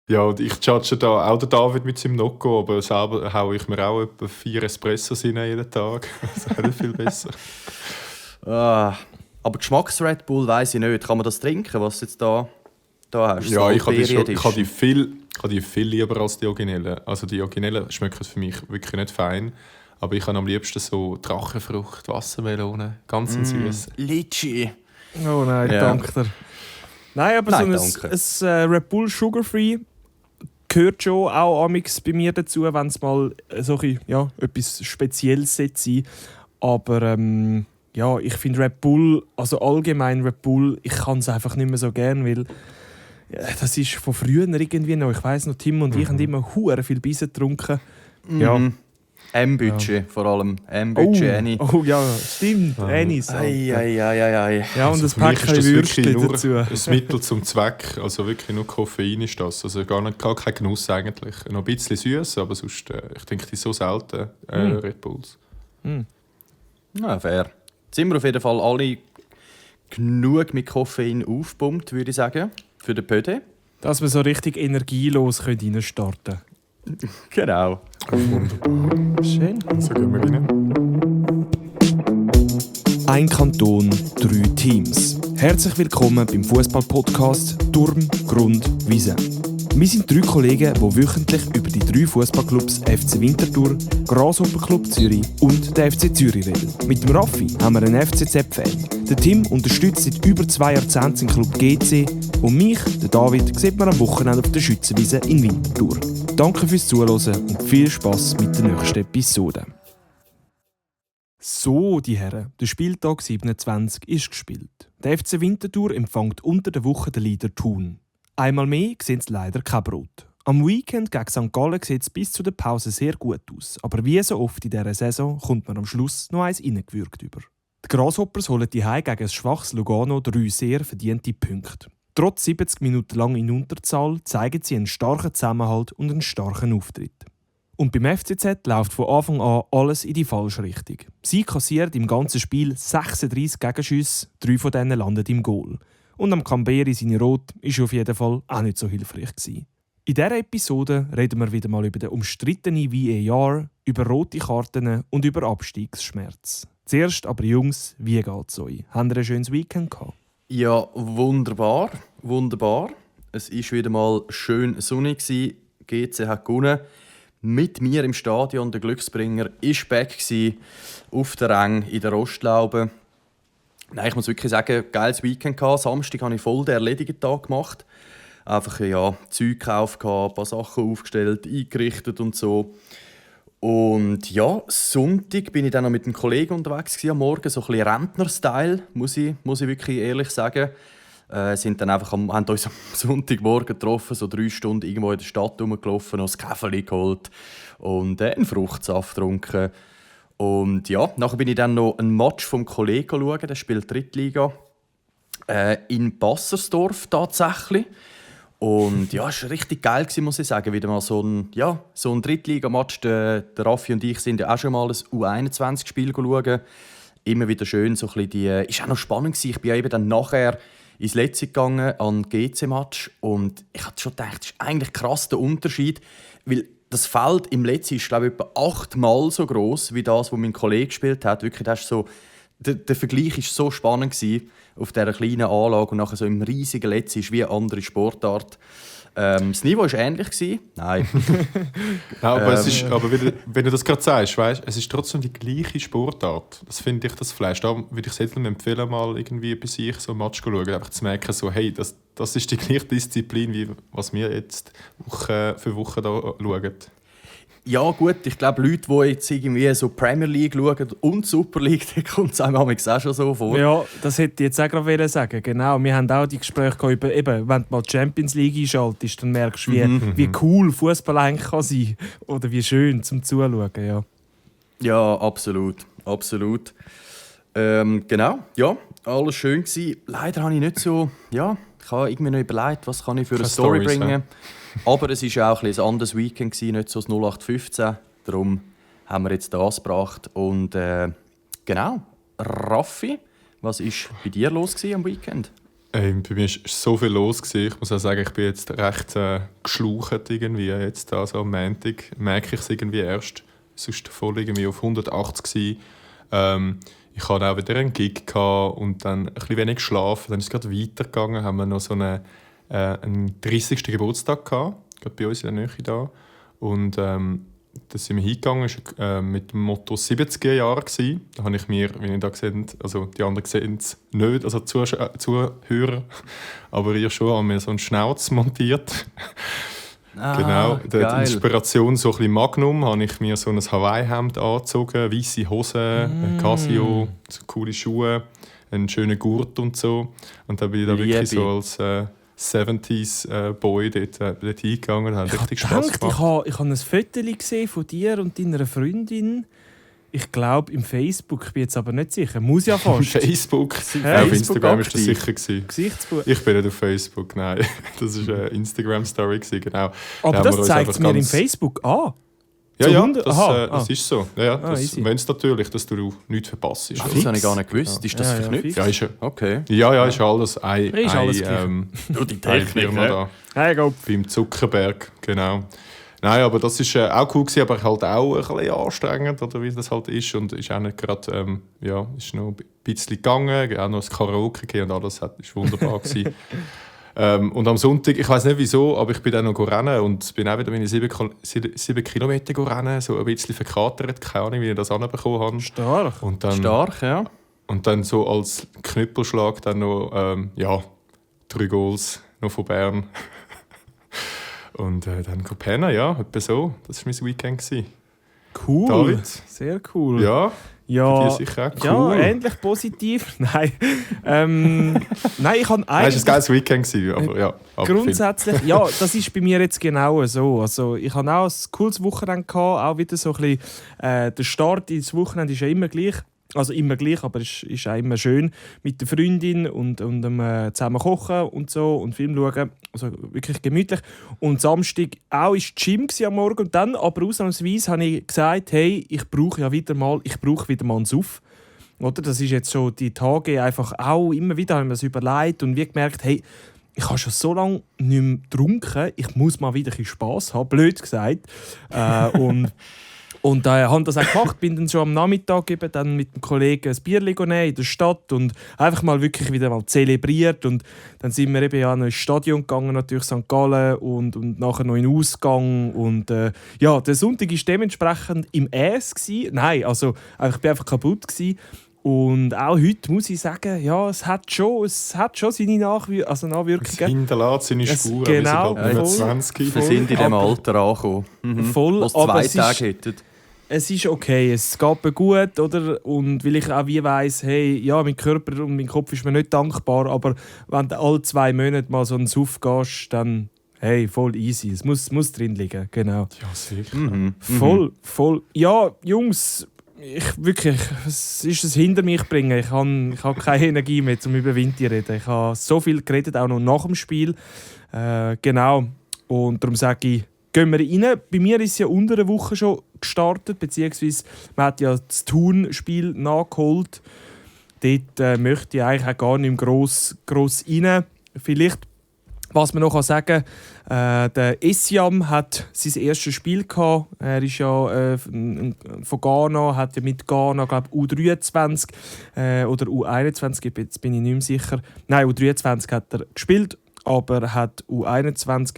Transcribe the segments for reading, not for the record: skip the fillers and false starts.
Ja, und ich judge da auch den David mit seinem Nocco, aber selber haue ich mir auch etwa 4 Espressos rein jeden Tag. Das ist nicht viel besser. Aber Geschmacks-Red Bull weiss ich nicht. Kann man das trinken, was du jetzt da hast? Ja, ich habe Salbeeren-Edition. die viel lieber als die Originellen. Also die Originellen schmecken für mich wirklich nicht fein. Aber ich habe am liebsten so Drachenfrucht, Wassermelone, ganz süß. Litchi. Oh nein, Ja. danke dir. Nein, aber Nein, so danke. ein Red Bull Sugar Free gehört schon auch amix bei mir dazu, wenn es mal so etwas Spezielles sein sollte. Aber ja, ich finde Red Bull, also allgemein Red Bull, ich kann es einfach nicht mehr so gern, weil das ist von früher irgendwie noch. Ich weiss noch, Tim und ich haben immer hure viel Bier getrunken. Ja. M-Budget vor allem. M-Budget, Annie. Oh ja, stimmt, Anis. Ei. Ja, und Also ein für mich Päckchen ist das wirklich Würstchen nur dazu. ein Mittel zum Zweck. Also wirklich nur Koffein ist das. Also gar kein Genuss eigentlich. Noch ein bisschen süß, aber sonst, ich denke, die so selten Red Bulls. Ja, fair. Jetzt sind wir auf jeden Fall alle genug mit Koffein aufgepumpt, würde ich sagen. Für den Pöde. Dass wir so richtig energielos reinstarten können. Genau. Wunderbar. Schön. So gehen wir rein. Ein Kanton, 3 Teams. Herzlich willkommen beim Fußball-Podcast Turm, Grund, Wiese. Wir sind 3 Kollegen, die wöchentlich über die 3 Fußballclubs FC Winterthur, Grasshopper Club Zürich und der FC Zürich reden. Mit dem Raffi haben wir einen FCZ-Fan. Der Tim unterstützt seit über 2 Jahrzehnten den Club GC und mich, der David, sieht man am Wochenende auf der Schützenwiese in Winterthur. Danke fürs Zuhören und viel Spass mit der nächsten Episode. So, die Herren, der Spieltag 27 ist gespielt. Der FC Winterthur empfängt unter der Woche den Leader Thun. Einmal mehr sehen sie leider kein Brot. Am Weekend gegen St. Gallen sieht es bis zu der Pause sehr gut aus. Aber wie so oft in dieser Saison kommt man am Schluss noch eins reingewürgt über. Die Grasshoppers holen die Heim gegen ein schwaches Lugano 3 sehr verdiente Punkte. Trotz 70 Minuten lang in Unterzahl zeigen sie einen starken Zusammenhalt und einen starken Auftritt. Und beim FCZ läuft von Anfang an alles in die falsche Richtung. Sie kassiert im ganzen Spiel 36 Gegenschüsse, 3 von denen landen im Goal. Und am Camberi seine Rot war auf jeden Fall auch nicht so hilfreich gewesen. In dieser Episode reden wir wieder mal über den umstrittenen VAR, über rote Karten und über Abstiegsschmerz. Zuerst aber Jungs, wie geht's euch? Habt ihr ein schönes Weekend gehabt? Ja, wunderbar. Es war wieder mal schön sonnig. GC hat gewonnen. Mit mir im Stadion, der Glücksbringer, war back auf der Rang in der Rostlaube. Nein, ich muss wirklich sagen, geiles Weekend gehabt. Samstag habe ich voll den erledigten Tag gemacht. Einfach Zeug gekauft, ein paar Sachen aufgestellt, eingerichtet und so. Und ja, Sonntag bin ich dann noch mit einem Kollegen unterwegs am Morgen, so ein bisschen Rentner-Style, muss ich wirklich ehrlich sagen. Sind dann einfach haben uns am Sonntagmorgen getroffen, so 3 Stunden irgendwo in der Stadt rumgelaufen, noch ein Käferli geholt und einen Fruchtsaft getrunken. Und ja, nachher bin ich dann noch einen Match vom Kollegen schauen, der spielt Drittliga in Bassersdorf tatsächlich. Und ja, es war richtig geil, muss ich sagen. Wieder mal so ein Drittliga-Match. Der Raffi und ich sind ja auch schon mal ein U21-Spiel schauen. Immer wieder schön. So ein bisschen ist auch noch spannend gewesen. Ich bin ja eben dann nachher ins Letzte gegangen, an GC-Match. Und ich hatte schon gedacht, das ist eigentlich krass der Unterschied. Weil das Feld im Letzten ist, glaube ich, etwa 8-mal so gross wie das, wo mein Kollege gespielt hat. Wirklich, das ist so, der Vergleich war so spannend gewesen, auf dieser kleinen Anlage und nachher so im riesigen Letzten ist wie eine andere Sportart. Das Niveau war ähnlich gewesen. Nein. Ja, aber wenn du das gerade sagst, weißt, es ist trotzdem die gleiche Sportart. Das finde ich, das Fleisch. Da würde ich es jedem empfehlen, mal irgendwie bei sich so ein Match zu schauen. Einfach zu merken, so, hey, das ist die gleiche Disziplin, wie was wir jetzt Woche für Woche da schauen. Ja gut, ich glaube, Leute, die jetzt irgendwie so Premier League schauen und Super League, da kommt es einem auch schon so vor. Ja, das hätte ich jetzt auch gerade sagen. Genau, wir haben auch die Gespräche über, eben, wenn du mal die Champions League einschaltest, dann merkst du, wie cool Fußball eigentlich kann sein oder wie schön zum Zuschauen. Ja, ja, absolut. Genau, ja, alles schön gewesen. Leider habe ich nicht so, ja, ich habe irgendwie noch überlegt, was kann ich für eine Story bringen. Aber es war auch ein anderes Weekend, nicht so das 0815. Darum haben wir jetzt das gebracht. Und genau, Raffi, was war bei dir los am Weekend? Bei mir war so viel los gewesen. Ich muss auch sagen, ich bin jetzt recht geschlaucht irgendwie. Jetzt also am Montag merke ich es irgendwie erst. Sonst voll irgendwie auf 180 gewesen. Ich hatte auch wieder einen Gig gehabt und dann ein bisschen wenig geschlafen. Dann ist es gerade weitergegangen. Haben wir noch so einen 30. Geburtstag gehabt, gerade bei uns in der Nähe da. Und da sind wir hingegangen, das war mit dem Motto 70er Jahre. Da habe ich mir, wie ihr da seht, also die anderen sehen es nicht, also Zuhörer, aber ihr schon, haben wir so einen Schnauz montiert. Genau, die Inspiration so ein bisschen Magnum, habe ich mir so ein Hawaii-Hemd angezogen, weiße Hosen, Casio, so coole Schuhe, einen schönen Gurt und so. Und dann bin ich da wirklich so als 70s-Boy dort hingegangen und hat richtig Spaß gemacht. Ich habe ein Foto gesehen von dir und deiner Freundin. Ich glaube im Facebook, ich bin jetzt aber nicht sicher. Muss ja fast. Facebook? Auf Instagram war das sicher. Gesichtsbuch. Ich bin nicht auf Facebook, nein. Das war eine Instagram-Story, genau. Aber das zeigt es mir im Facebook an. Ja, das ist so. Ja, das meinst natürlich, dass du nichts verpasst. Das habe ich gar nicht gewusst. Ist das verknüpft? Ja, ist ja. Okay. Ja, ist alles ein Nur die Technik, da. Beim Zuckerberg, genau. Nein, aber das war auch cool gewesen, aber halt auch ein bisschen anstrengend, oder wie das halt ist. Und ist auch nicht gerade, ist noch ein bisschen gegangen, auch noch das Karaoke und alles, war wunderbar gewesen. Und am Sonntag, ich weiss nicht wieso, aber ich bin dann noch rennen und bin auch wieder meine 7 Kilometer rennen, so ein bisschen verkatert, keine Ahnung, wie ich das anbekommen habe. Stark. Und dann, Stark, ja. Und dann so als Knüppelschlag dann noch, 3 Goals noch von Bern. Und dann pennen, ja, etwa so. Das war mein Weekend. Cool. David? Sehr cool. Ja, ja, für dich sicher auch cool. Ja, ähnlich positiv. Nein. Nein, ich habe eigentlich... Es war ein geiles Weekend, aber ja. Grundsätzlich, ja, das ist bei mir jetzt genau so. Also, ich hatte auch ein cooles Wochenende gehabt, auch wieder so ein bisschen, der Start ins Wochenende ist ja immer gleich. Also immer gleich, aber es ist auch immer schön mit der Freundin und zusammen kochen und so und Film schauen. Also wirklich gemütlich. Und Samstag auch war Gym am Morgen. Und dann aber ausnahmsweise habe ich gesagt, hey, ich brauche wieder mal einen Suff. Oder? Das ist jetzt schon die Tage einfach auch immer wieder, habe ich mir das überlegt und wie gemerkt, hey, ich habe schon so lange nicht mehr getrunken, ich muss mal wieder ein bisschen Spass haben, blöd gesagt. Und habe das auch gemacht, bin dann schon am Nachmittag eben dann mit dem Kollegen ein Bier nehmen in der Stadt und einfach mal wirklich wieder mal zelebriert. Und dann sind wir eben ja noch ins Stadion gegangen, natürlich St. Gallen und nachher noch in den Ausgang. Und der Sonntag war dementsprechend im Äs. Nein, also ich war einfach kaputt gewesen. Und auch heute muss ich sagen, ja, es hat schon seine Nachwirkungen. Es hinterlässt seine Spuren, genau, wir sind halt 20. Wir sind in dem Alter angekommen, voll, wo es 2 Tage hätten. Es ist okay, es geht mir gut, oder? Und weil ich auch weiss, hey, ja, mein Körper und mein Kopf ist mir nicht dankbar, aber wenn du alle 2 Monate mal so einen Suff gehst, dann, hey, voll easy. Es muss drin liegen, genau. Ja, sicher. Voll. Ja, Jungs, es ist ein hinter mich bringen. Ich habe keine Energie mehr, um über Winter zu reden. Ich habe so viel geredet, auch noch nach dem Spiel. Genau. Und darum sage ich, gehen wir rein. Bei mir ist es ja unter der Woche schon gestartet, beziehungsweise man hat ja das Thun-Spiel nachgeholt. Dort möchte ich eigentlich auch gar nicht mehr gross rein. Vielleicht, was man noch sagen kann, der Essiam hat sein erstes Spiel gehabt. Er ist ja von Ghana, hat ja mit Ghana, glaube U23 oder U21, jetzt bin ich nicht mehr sicher. Nein, U23 hat er gespielt, aber er hat U21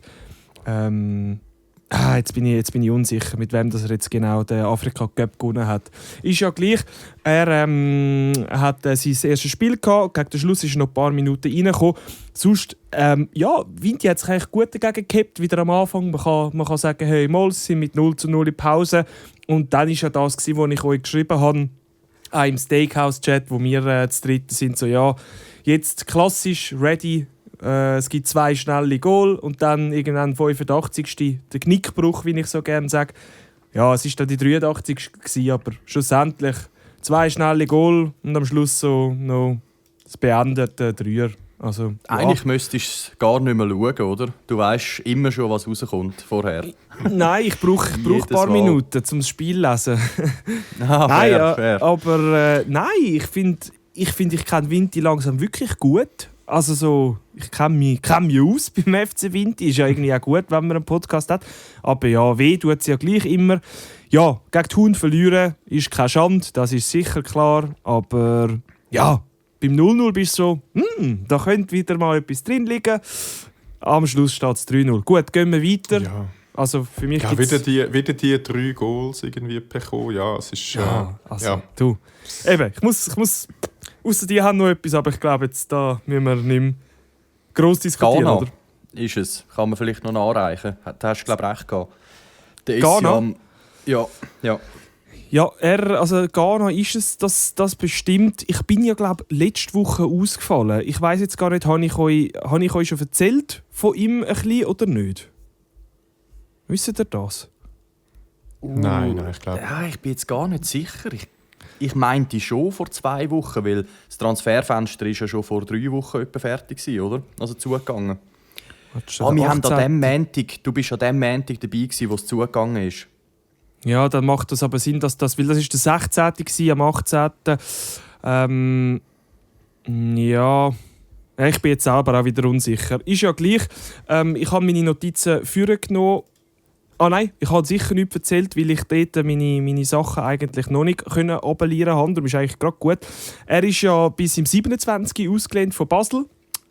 jetzt bin ich unsicher, mit wem er jetzt genau den Afrika Cup gewonnen hat. Ist ja gleich. Er hat sein erstes Spiel gehabt. Gegen den Schluss ist er noch ein paar Minuten reingekommen. Sonst, Vinti hat sich eigentlich gut dagegen gehabt, wieder am Anfang. Man kann sagen, hey, mal, sie sind mit 0:0 in Pause. Und dann war ja das, was ich euch geschrieben habe, auch im Steakhouse-Chat, wo wir zu dritt sind, so, ja, jetzt klassisch, ready. Es gibt 2 schnelle Goal und dann irgendwann 85. der Knickbruch, wie ich so gerne sage. Ja, es war dann die 83. aber schlussendlich 2 schnelle Goal und am Schluss so noch das beendete 3er. Also, eigentlich müsstest du gar nicht mehr schauen, oder? Du weißt immer schon, was rauskommt vorher. Nein, ich brauche ein paar Minuten, um das Spiel zu lesen. Fair. Aber nein, ich finde, ich kenne Vinti langsam wirklich gut. Also so, ich kenne mich aus beim FC Vinti. Ist ja irgendwie auch gut, wenn man einen Podcast hat. Aber ja, weh tut es ja gleich immer. Ja, gegen die Thun verlieren ist keine Schande, das ist sicher klar. Aber ja, beim 0-0 bist du so, da könnte wieder mal etwas drin liegen. Am Schluss steht es 3-0. Gut, gehen wir weiter. Ja. Also für mich Ja, gibt's... wieder die 3 Goals irgendwie bekommen. Ja, es ist... Du. Eben, ich muss ausser die haben noch etwas, aber ich glaube, jetzt da müssen wir nicht mehr gross diskutieren, Ghana oder? ist es. Kann man vielleicht noch nachreichen. Da hast du, glaube ich, recht gehabt. Der Ghana? Ja. Ja, Ghana ist es, das bestimmt. Ich bin ja, glaube ich, letzte Woche ausgefallen. Ich weiss jetzt gar nicht, habe ich euch schon erzählt von ihm ein bisschen oder nicht? Wisst ihr das? Nein, ich glaube... Ja, ich bin jetzt gar nicht sicher. Ich meinte schon vor 2 Wochen, weil das Transferfenster ist ja schon vor 3 Wochen etwa fertig gewesen, oder? Also zugegangen. Wir haben an dem Montag, du bist an dem Montag dabei gewesen, wo es zugegangen ist. Ja, dann macht das aber Sinn, dass das, weil das ist der 16. gewesen, am 18. Ja, ich bin jetzt selber auch wieder unsicher. Ist ja gleich. Ich habe meine Notizen vorgenommen. Ah nein, ich habe sicher nichts erzählt, weil ich dort meine Sachen eigentlich noch nicht oberlieren konnte. Darum ist eigentlich gerade gut. Er ist ja bis im 27. ausgelehnt von Basel.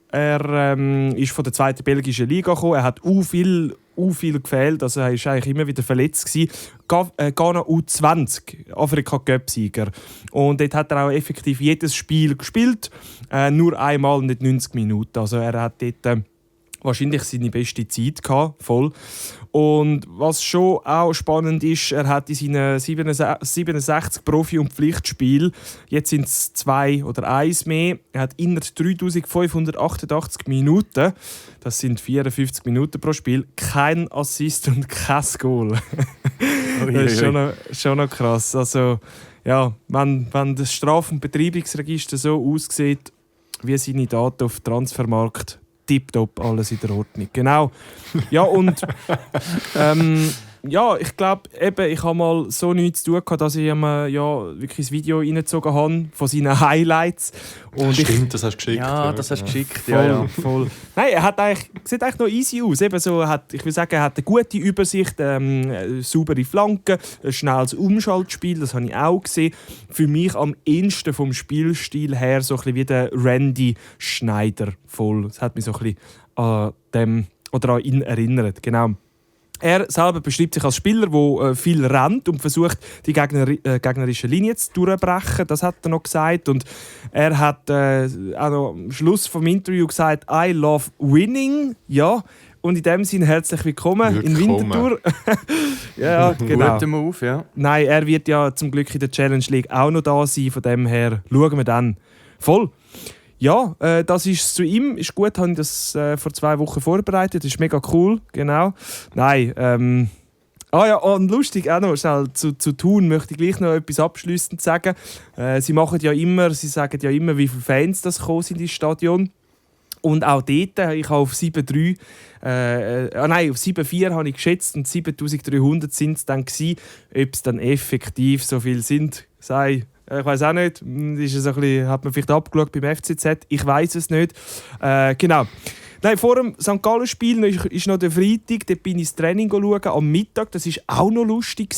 Er ist von der 2. belgischen Liga gekommen. Er hat viel gefehlt. Also er war eigentlich immer wieder verletzt gewesen. Ghana U20, Afrika-Cup-Sieger. Und dort hat er auch effektiv jedes Spiel gespielt. Nur einmal, nicht 90 Minuten. Also er hat dort... wahrscheinlich seine beste Zeit gehabt, voll. Und was schon auch spannend ist, er hat in seinen 67 Profi- und Pflichtspielen, jetzt sind es 2 oder 1 mehr, er hat innerhalb 3588 Minuten, das sind 54 Minuten pro Spiel, kein Assist und kein Goal. Das ist schon noch krass. Also, ja, wenn das Straf- und Betreibungsregister so aussieht, wie seine Daten auf Transfermarkt, tipptopp, alles in der Ordnung. Genau. Ja, und ich glaube, ich habe mal so nichts zu tun gehabt, dass ich ihm wirklich ein Video reingezogen habe von seinen Highlights. Und Stimmt, das hast du geschickt. Ja, das hast du geschickt. Voll. Nein, sieht eigentlich noch easy aus. Eben so, ich will sagen, er hat eine gute Übersicht, saubere Flanken, ein schnelles Umschaltspiel, das habe ich auch gesehen. Für mich am ehesten vom Spielstil her so ein bisschen wie der Randy Schneider. Voll. Das hat mich so ein bisschen an ihn erinnert. Genau. Er selber beschreibt sich als Spieler, der viel rennt und versucht, die gegnerische Linie zu durchbrechen. Das hat er noch gesagt. Und er hat auch noch am Schluss des Interviews gesagt, «I love winning». Ja, und in dem Sinne herzlich willkommen in Winterthur. Ja, genau. Guter Move, ja. Nein, er wird ja zum Glück in der Challenge League auch noch da sein. Von dem her schauen wir dann. Voll. Ja, das ist zu ihm. Ist gut, habe ich das vor 2 Wochen vorbereitet. Das ist mega cool, genau. Nein, und lustig auch noch schnell zu Thun möchte ich gleich noch etwas abschliessend sagen. Sie sagen ja immer, wie viele Fans das gekommen sind ins Stadion. Und auch dort, ich habe auf 7,3, auf 7,4 habe ich geschätzt und 7'300 sind es dann gewesen. Ob es dann effektiv so viel sind, sei... Ich weiß auch nicht. Hat man vielleicht abgeschaut beim FCZ? Ich weiß es nicht. Genau. Nein, vor dem St. Gallen-Spiel ist noch der Freitag. Dort bin ich das Training schauen, am Mittag. Das war auch noch lustig,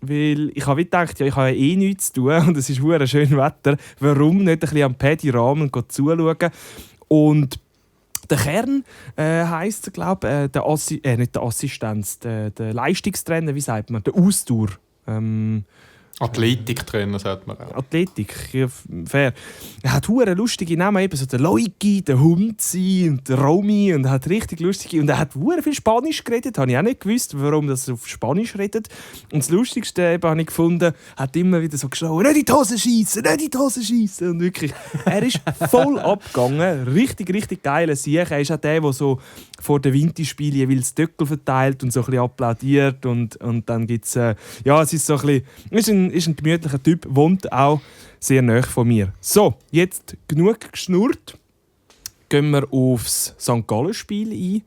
weil ich habe gedacht, ich habe ja eh nichts zu tun und es ist verdammt schön Wetter. Warum nicht ein bisschen am Paddy-Rahmen zuschauen? Und der Kern heisst er, glaube ich, nicht der Assistenz, der Leistungstrainer, wie sagt man, der Ausdauer. Athletiktrainer, sagt man auch. Athletik, ja, fair. Er hat hure lustige Namen, eben so der Loiki, der Hunzi und der Romy, und er hat richtig lustige, und er hat hure viel Spanisch geredet, habe ich auch nicht gewusst, warum er auf Spanisch redet. Und das Lustigste eben, habe ich gefunden, hat immer wieder so geschrien, nicht in die Hose schiessen, nicht in die Hose schiessen. Und wirklich, er ist voll abgegangen, richtig, richtig geiler Sieg. Er ist auch der so vor den Winterspielen jeweils Döckel verteilt und so ein bisschen applaudiert, und dann gibt es, es ist so ein bisschen, ist ein gemütlicher Typ, wohnt auch sehr nahe von mir. So, jetzt genug geschnurrt. Gehen wir aufs St. Gallen-Spiel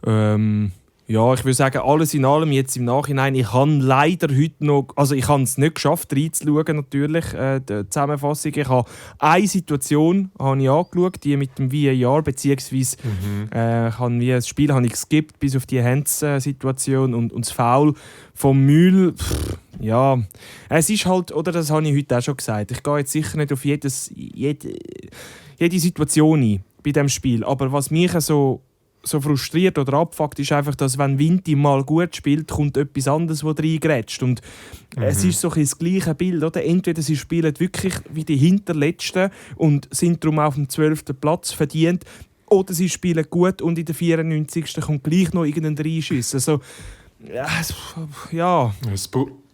ein. Ja, ich würde sagen, alles in allem jetzt im Nachhinein, ich habe leider heute noch, also ich habe es nicht geschafft, reinzuschauen natürlich, die Zusammenfassung. Ich habe eine Situation habe ich angeschaut, die mit dem VAR, beziehungsweise das Spiel habe ich geskippt bis auf die Hands-Situation und das Foul vom Mühl. Ja, es ist halt, oder das habe ich heute auch schon gesagt, ich gehe jetzt sicher nicht auf jede Situation ein bei diesem Spiel, aber was mich so frustriert oder abfuckt, ist einfach, dass wenn Vinti mal gut spielt, kommt etwas anderes, das reingrätscht. Und es ist so ein das gleiche Bild. Oder? Entweder sie spielen wirklich wie die Hinterletzten und sind darum auf dem 12. Platz verdient, oder sie spielen gut und in der 94. kommt gleich noch irgendein Reinschuss. Also, ja.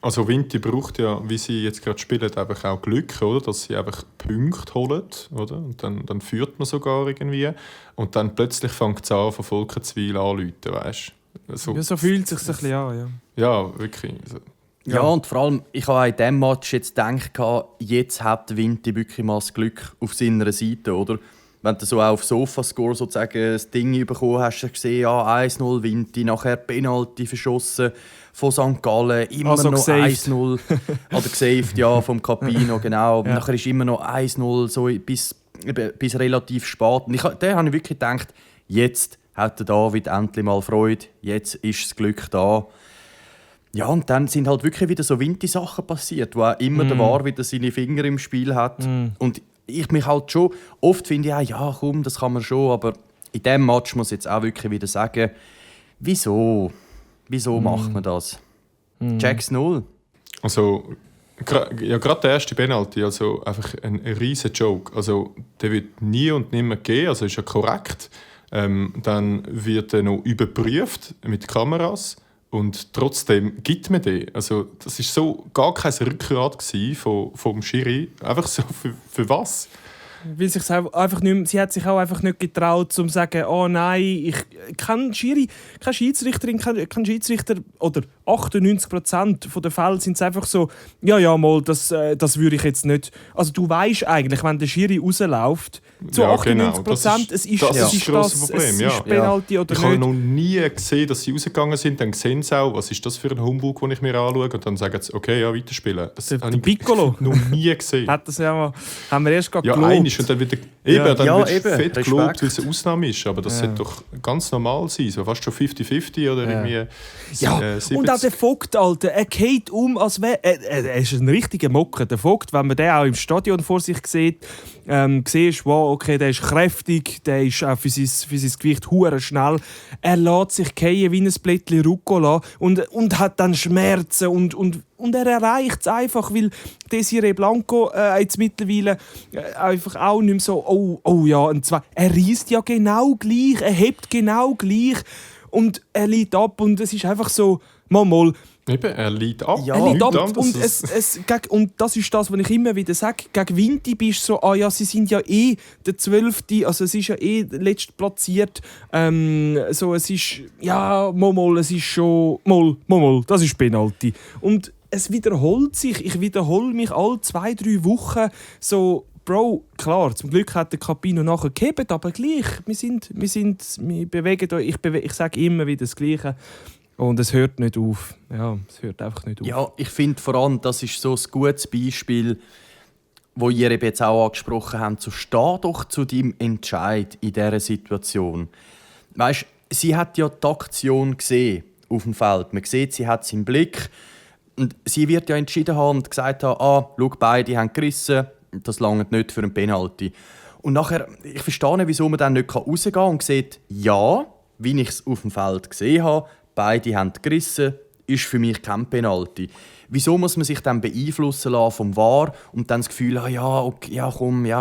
Also Vinti braucht ja, wie sie jetzt gerade spielen, einfach auch Glück, oder? Dass sie einfach Punkte holen, oder? Und dann führt man sogar irgendwie. Und dann plötzlich fängt es an, von Volkenswil anzurufen, weißt du? So fühlt es sich ein bisschen an, ja. Ja, wirklich. Ja, und vor allem, ich habe in diesem Match jetzt gedacht, jetzt hat Vinti wirklich mal das Glück auf seiner Seite, oder? Wenn du so auf Sofascore sozusagen das Ding bekommen hast, hast du gesehen, ja, 1-0 Vinti, nachher Penalty verschossen von St. Gallen, immer also noch gesaved. 1-0. Oder gesaved, ja, vom Capino, genau. Ja. Nachher ist immer noch 1-0, so bis relativ spät. Und da habe ich wirklich gedacht, jetzt hat der David endlich mal Freude, jetzt ist das Glück da. Ja, und dann sind halt wirklich wieder so Vinti-Sachen passiert, wo auch immer der VAR wieder seine Finger im Spiel hat. Und ich mich halt schon, oft finde ich auch, ja komm, das kann man schon, aber in diesem Match muss ich jetzt auch wirklich wieder sagen, wieso macht man das? Checks 0. Also, ja, gerade der erste Penalty, also einfach ein riesen Joke. Also, der wird nie und nimmer gehen, also ist ja korrekt. Dann wird er noch überprüft mit Kameras und trotzdem gibt man den. Also, das war so gar kein Rückgrat vom Schiri. Einfach so, für was? Weil sie hat sich auch einfach nicht getraut, zu sagen, oh nein, kein Schiedsrichterin, kein Schiedsrichter oder 98% der Fälle sind es einfach so, ja, mal, das würde ich jetzt nicht. Also du weißt eigentlich, wenn der Schiri rausläuft, zu 98%, genau. Es ist das Problem. Es ist Penalty oder ich nicht. habe noch nie gesehen, dass sie rausgegangen sind. Dann sehen sie auch, was ist das für ein Humbug, den ich mir anschaue. Und dann sagen sie, okay, ja, weiterspielen. Das Der habe ich Piccolo noch nie gesehen. Hat das ja mal, haben wir erst gerade Ja, gelobt. einiges und dann wird fett Respekt. gelobt, weil es eine Ausnahme ist. Aber das sollte doch ganz normal sein. So fast schon 50-50 oder irgendwie Ja, 70. und auch der Vogt, Alter, er geht als wäre... Er ist ein richtiger Mocker, der Vogt. Wenn man den auch im Stadion vor sich sieht, siehst, wow, okay, der ist kräftig, der ist auch für sein Gewicht hure schnell. Er lässt sich fallen wie ein Blättchen Rucola und hat dann Schmerzen und er erreicht es einfach, weil Desiree Blanco jetzt mittlerweile einfach auch nicht mehr so, oh ja, und zwar, er reisst ja genau gleich, er hebt genau gleich und er liegt ab und es ist einfach so, mal. Eben, er liegt ab. Ja, er liegt ab Anderes. und das ist das, was ich immer wieder sage. Gegen Vinti bist du so, sie sind ja der 12., also es ist ja letzt platziert. So, es ist, es ist schon, das ist Penalty. Und es wiederholt sich, ich wiederhole mich alle 2-3 Wochen so, Bro, klar, zum Glück hat der Capino nachher gehebt, aber gleich, wir bewegen euch, ich sage immer wieder das Gleiche. Und es hört nicht auf. Ja, es hört einfach nicht auf. Ja, ich finde vor allem, das ist so ein gutes Beispiel, wo ihr eben jetzt auch angesprochen habt, so steh doch zu deinem Entscheid in dieser Situation. Weisst, sie hat ja die Aktion gesehen auf dem Feld. Man sieht, sie hat es im Blick. Und sie wird ja entschieden haben und gesagt haben, schau, beide haben gerissen, das langt nicht für einen Penalty. Und nachher, ich verstehe nicht, wieso man dann nicht rausgehen kann und sieht, ja, wie ich es auf dem Feld gesehen habe, beide haben gerissen, ist für mich kein Penalty. Wieso muss man sich dann beeinflussen lassen vom VAR und dann das Gefühl haben,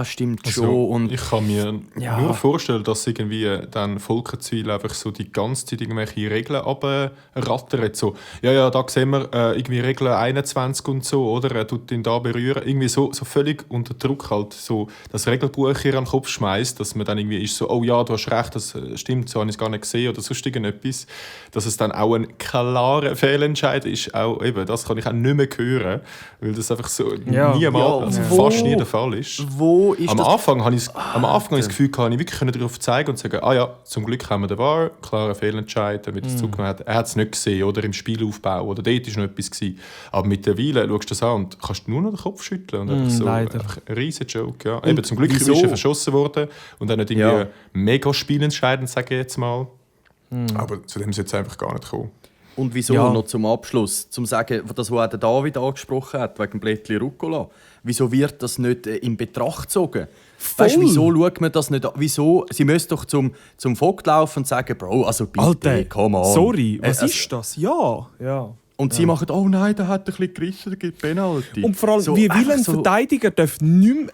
stimmt also, schon. Und ich kann mir nur vorstellen, dass irgendwie dann Volkenswil einfach so die ganze Zeit irgendwelche Regeln abrattert. So, da sehen wir irgendwie Regel 21 und so, oder? Er tut ihn da berühren. Irgendwie so völlig unter Druck halt so das Regelbuch hier an den Kopf schmeißt, dass man dann irgendwie ist so, oh ja, du hast recht, das stimmt, so habe ich es gar nicht gesehen oder sonst irgendetwas. Dass es dann auch ein klarer Fehlentscheid ist, auch eben, das kann ich auch nicht mehr hören, weil das einfach so wo- fast nie der Fall ist. Wo ist Am das? Anfang habe ich das Gefühl, kann ich wirklich darauf zeigen und sagen, zum Glück haben wir den VAR, klarer Fehlentscheid, damit es zugenommen hat. Er hat es nicht gesehen, oder im Spielaufbau, oder dort war noch etwas gewesen. Aber mittlerweile schaust du das an und kannst nur noch den Kopf schütteln. Und einfach ein riesen Joke. Ja. Eben, zum Glück ist er verschossen worden und dann nicht irgendwie mega spielentscheidend, sage ich jetzt mal. Aber zu dem ist jetzt einfach gar nicht gekommen. Und wieso noch zum Abschluss, zum sagen, das, was auch der David angesprochen hat, wegen Blättli Rucola, wieso wird das nicht in Betracht gezogen? Weißt, wieso schaut man das nicht an? Wieso? Sie müssen doch zum Vogt laufen und sagen, Bro, also bitte, Alter, come on. sorry, was ist das? Ja. Und sie machen, oh nein, der hat ein bisschen gerissen, der gibt Penalty. Und vor allem, wir wollen Verteidiger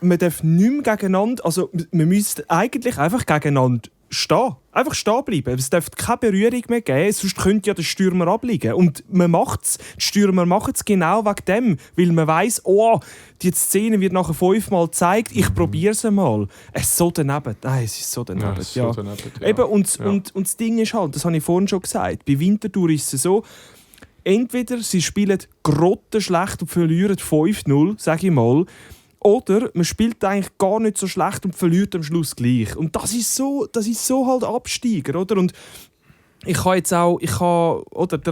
man darf nicht mehr gegeneinander, also wir müssen eigentlich einfach gegeneinander stehen. Einfach stehen bleiben. Es darf keine Berührung mehr geben, sonst könnte ja der Stürmer abliegen. Und man macht's. Die Stürmer machen es genau wegen dem, weil man weiss, die Szene wird nachher 5-mal gezeigt, ich probiere es einmal. Es ist so daneben. Nein, es ist so daneben. Ja, so daneben, ja. Eben, und das Ding ist halt, das habe ich vorhin schon gesagt, bei Winterthur ist es so, entweder sie spielen grottenschlecht und verlieren 5-0, sage ich mal, oder man spielt eigentlich gar nicht so schlecht und verliert am Schluss gleich. Und das ist so halt Absteiger, oder? Und der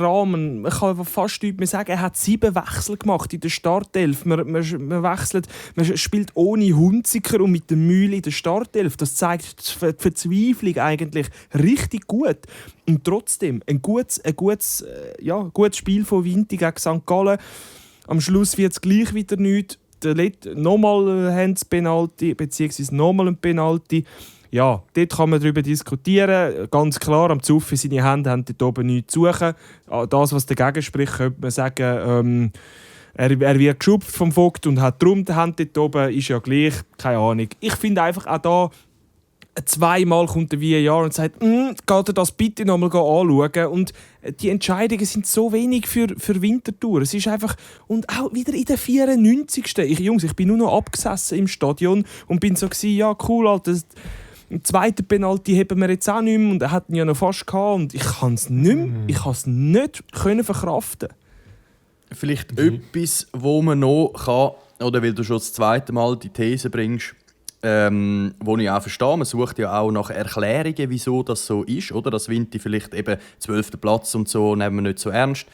Rahmen, ich kann fast nicht mehr sagen, er hat 7 Wechsel gemacht in der Startelf. Man wechselt, man spielt ohne Hunziker und mit der Mühle in der Startelf. Das zeigt die Verzweiflung eigentlich richtig gut. Und trotzdem, ein gutes Spiel von Vinti gegen St. Gallen. Am Schluss wird es gleich wieder nichts. Nochmal ein Penalty, beziehungsweise nochmal ein Penalty. Ja, dort kann man darüber diskutieren. Ganz klar, am Zuffi seine Hände haben dort oben nichts zu suchen. Das, was dagegen spricht, könnte man sagen, er wird geschupft vom Vogt und hat darum die Hände dort oben, ist ja gleich, keine Ahnung. Ich finde einfach auch da, zweimal kommt der VAR und sagt, geht er das bitte nochmal anschauen. Und die Entscheidungen sind so wenig für Winterthur. Es ist einfach, und auch wieder in der 94. Ich bin nur noch abgesessen im Stadion und bin so gewesen, ja cool, Alter, den zweiten Penalty haben wir jetzt auch nicht mehr und er hat ihn ja noch fast gehabt und ich kann es nicht verkraften. Vielleicht etwas, wo man noch kann, oder weil du schon das zweite Mal die These bringst, wo ich auch verstehe, man sucht ja auch nach Erklärungen, wieso das so ist, oder? Dass Vinti vielleicht eben 12. Platz und so nehmen wir nicht so ernst.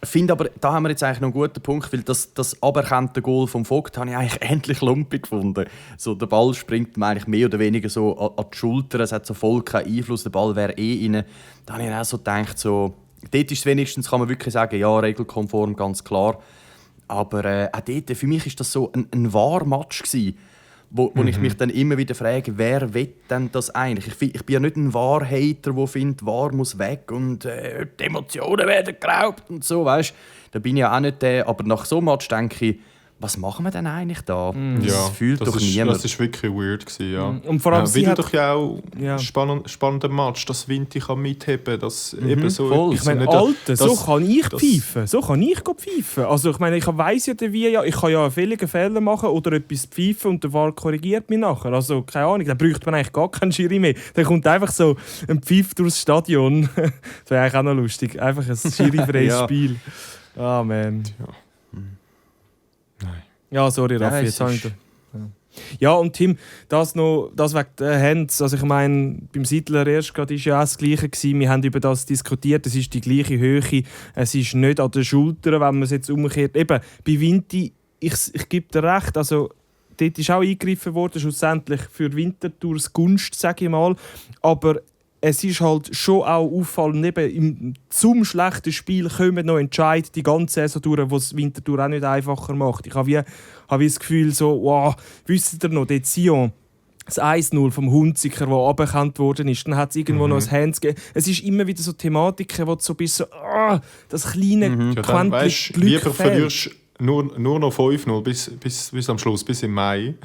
Finde aber, da haben wir jetzt eigentlich noch einen guten Punkt, weil das aberkannte Goal vom Vogt habe ich eigentlich endlich lumpig gefunden. So, der Ball springt mir eigentlich mehr oder weniger so an die Schulter, es hat so voll keinen Einfluss, der Ball wäre rein. Da habe ich auch so gedacht, so, dort ist es wenigstens, kann man wirklich sagen, ja, regelkonform, ganz klar. Aber auch dort, für mich war das so ein Wahr-Match gewesen. Wo ich mich dann immer wieder frage, wer will denn das eigentlich? Ich bin ja nicht ein Wahr-Hater, der findet, Wahr muss weg und die Emotionen werden geraubt und so, weißt? Da bin ich ja auch nicht der. Aber nach so einem Match denke ich, was machen wir denn eigentlich da? Das fühlt doch niemand. Das war wirklich weird gewesen, ja. Und vor allem wie du doch ja auch spannender Match, dass Vinti kann mitheben, dass eben so. Voll. Ich meine, Alter, so kann ich pfeifen. So kann ich pfeifen. Also ich meine, ich weiss ja ich kann ja einen völligen Fehler machen oder etwas pfeifen und der VAR korrigiert mich nachher. Also keine Ahnung, dann bräuchte man eigentlich gar keinen Schiri mehr. Dann kommt einfach so ein Pfiff durchs Stadion. Das wäre eigentlich auch noch lustig. Einfach ein schiri-freies Spiel. Ah, man. Ja. Nein. Ja, sorry, Raffi, jetzt habe ich Ja, und Tim, das wegen der Hands. Also ich meine, beim Siedler erst gerade war ja auch das Gleiche gewesen. Wir haben über das diskutiert. Es ist die gleiche Höhe. Es ist nicht an den Schultern, wenn man es jetzt umkehrt. Eben, bei Vinti, ich gebe dir recht, also dort ist auch eingegriffen worden, schlussendlich für Winterthurs Gunst, sage ich mal. Aber es ist halt schon auch auffallend, eben zum schlechten Spiel kommen noch Entscheid die ganze Saison durch, was Winterthur auch nicht einfacher macht. Ich habe das Gefühl, so, wow, wisst ihr noch, der Sion, das 1-0 vom Hunziker, das aberkannt worden ist, dann hat es irgendwo noch ein Hands gegeben. Es ist immer wieder so Thematiken, wo du so bist, so, das kleine Quäntchen Glück lieber verlierst nur noch 5-0 bis am Schluss, bis im Mai.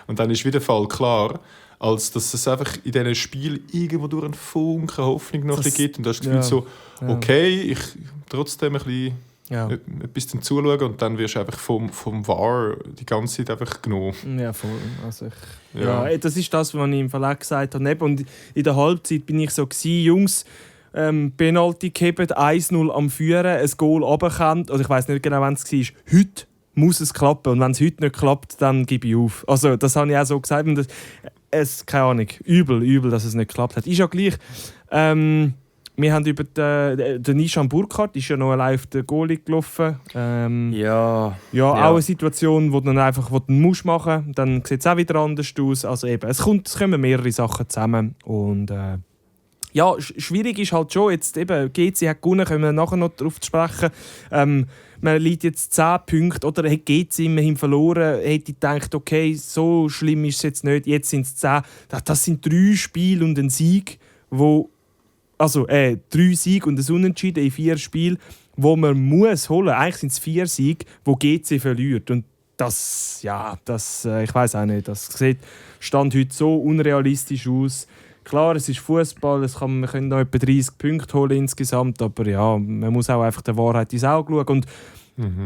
Und dann ist wieder der Fall klar, als dass es einfach in diesem Spiel irgendwo durch einen Funken Hoffnung noch gibt. Und du hast das Gefühl so, okay, ich trotzdem ein bisschen etwas zum Zuschauen und dann wirst du einfach vom VAR die ganze Zeit einfach genommen. Ja, voll. Also das ist das, was ich im Verlag gesagt habe. Und in der Halbzeit bin ich so gewesen, Jungs, Penalty gehabt, 1-0 am Führen, ein Goal runtergekommen. Also ich weiss nicht genau, wann es war. Heute muss es klappen. Und wenn es heute nicht klappt, dann gebe ich auf. Also das habe ich auch so gesagt. Und keine Ahnung, übel, dass es nicht geklappt hat. Ist ja gleich. Wir haben über den Nishan Burkhardt, ist ja noch allein auf den Goalie gelaufen. Ja, auch eine Situation, wo du dann einfach machen musst. Dann sieht es auch wieder anders aus. Also eben, es kommen mehrere Sachen zusammen. Und ja, schwierig ist halt schon, jetzt eben, GC hat gewonnen, können wir nachher noch darauf sprechen. Man liegt jetzt 10 Punkte, oder hat GC immerhin verloren, hätte ich gedacht, okay, so schlimm ist es jetzt nicht, jetzt sind es 10. Das sind 3 Spiele und ein Sieg, also 3 Siege und ein Unentschieden in 4 Spielen, wo man muss holen. Eigentlich sind es 4 Siege, wo GC verliert. Und das, ich weiß auch nicht, das sieht Stand heute so unrealistisch aus. Klar, es ist Fußball, wir können noch etwa 30 Punkte holen insgesamt, aber ja, man muss auch einfach der Wahrheit ins Auge schauen. Und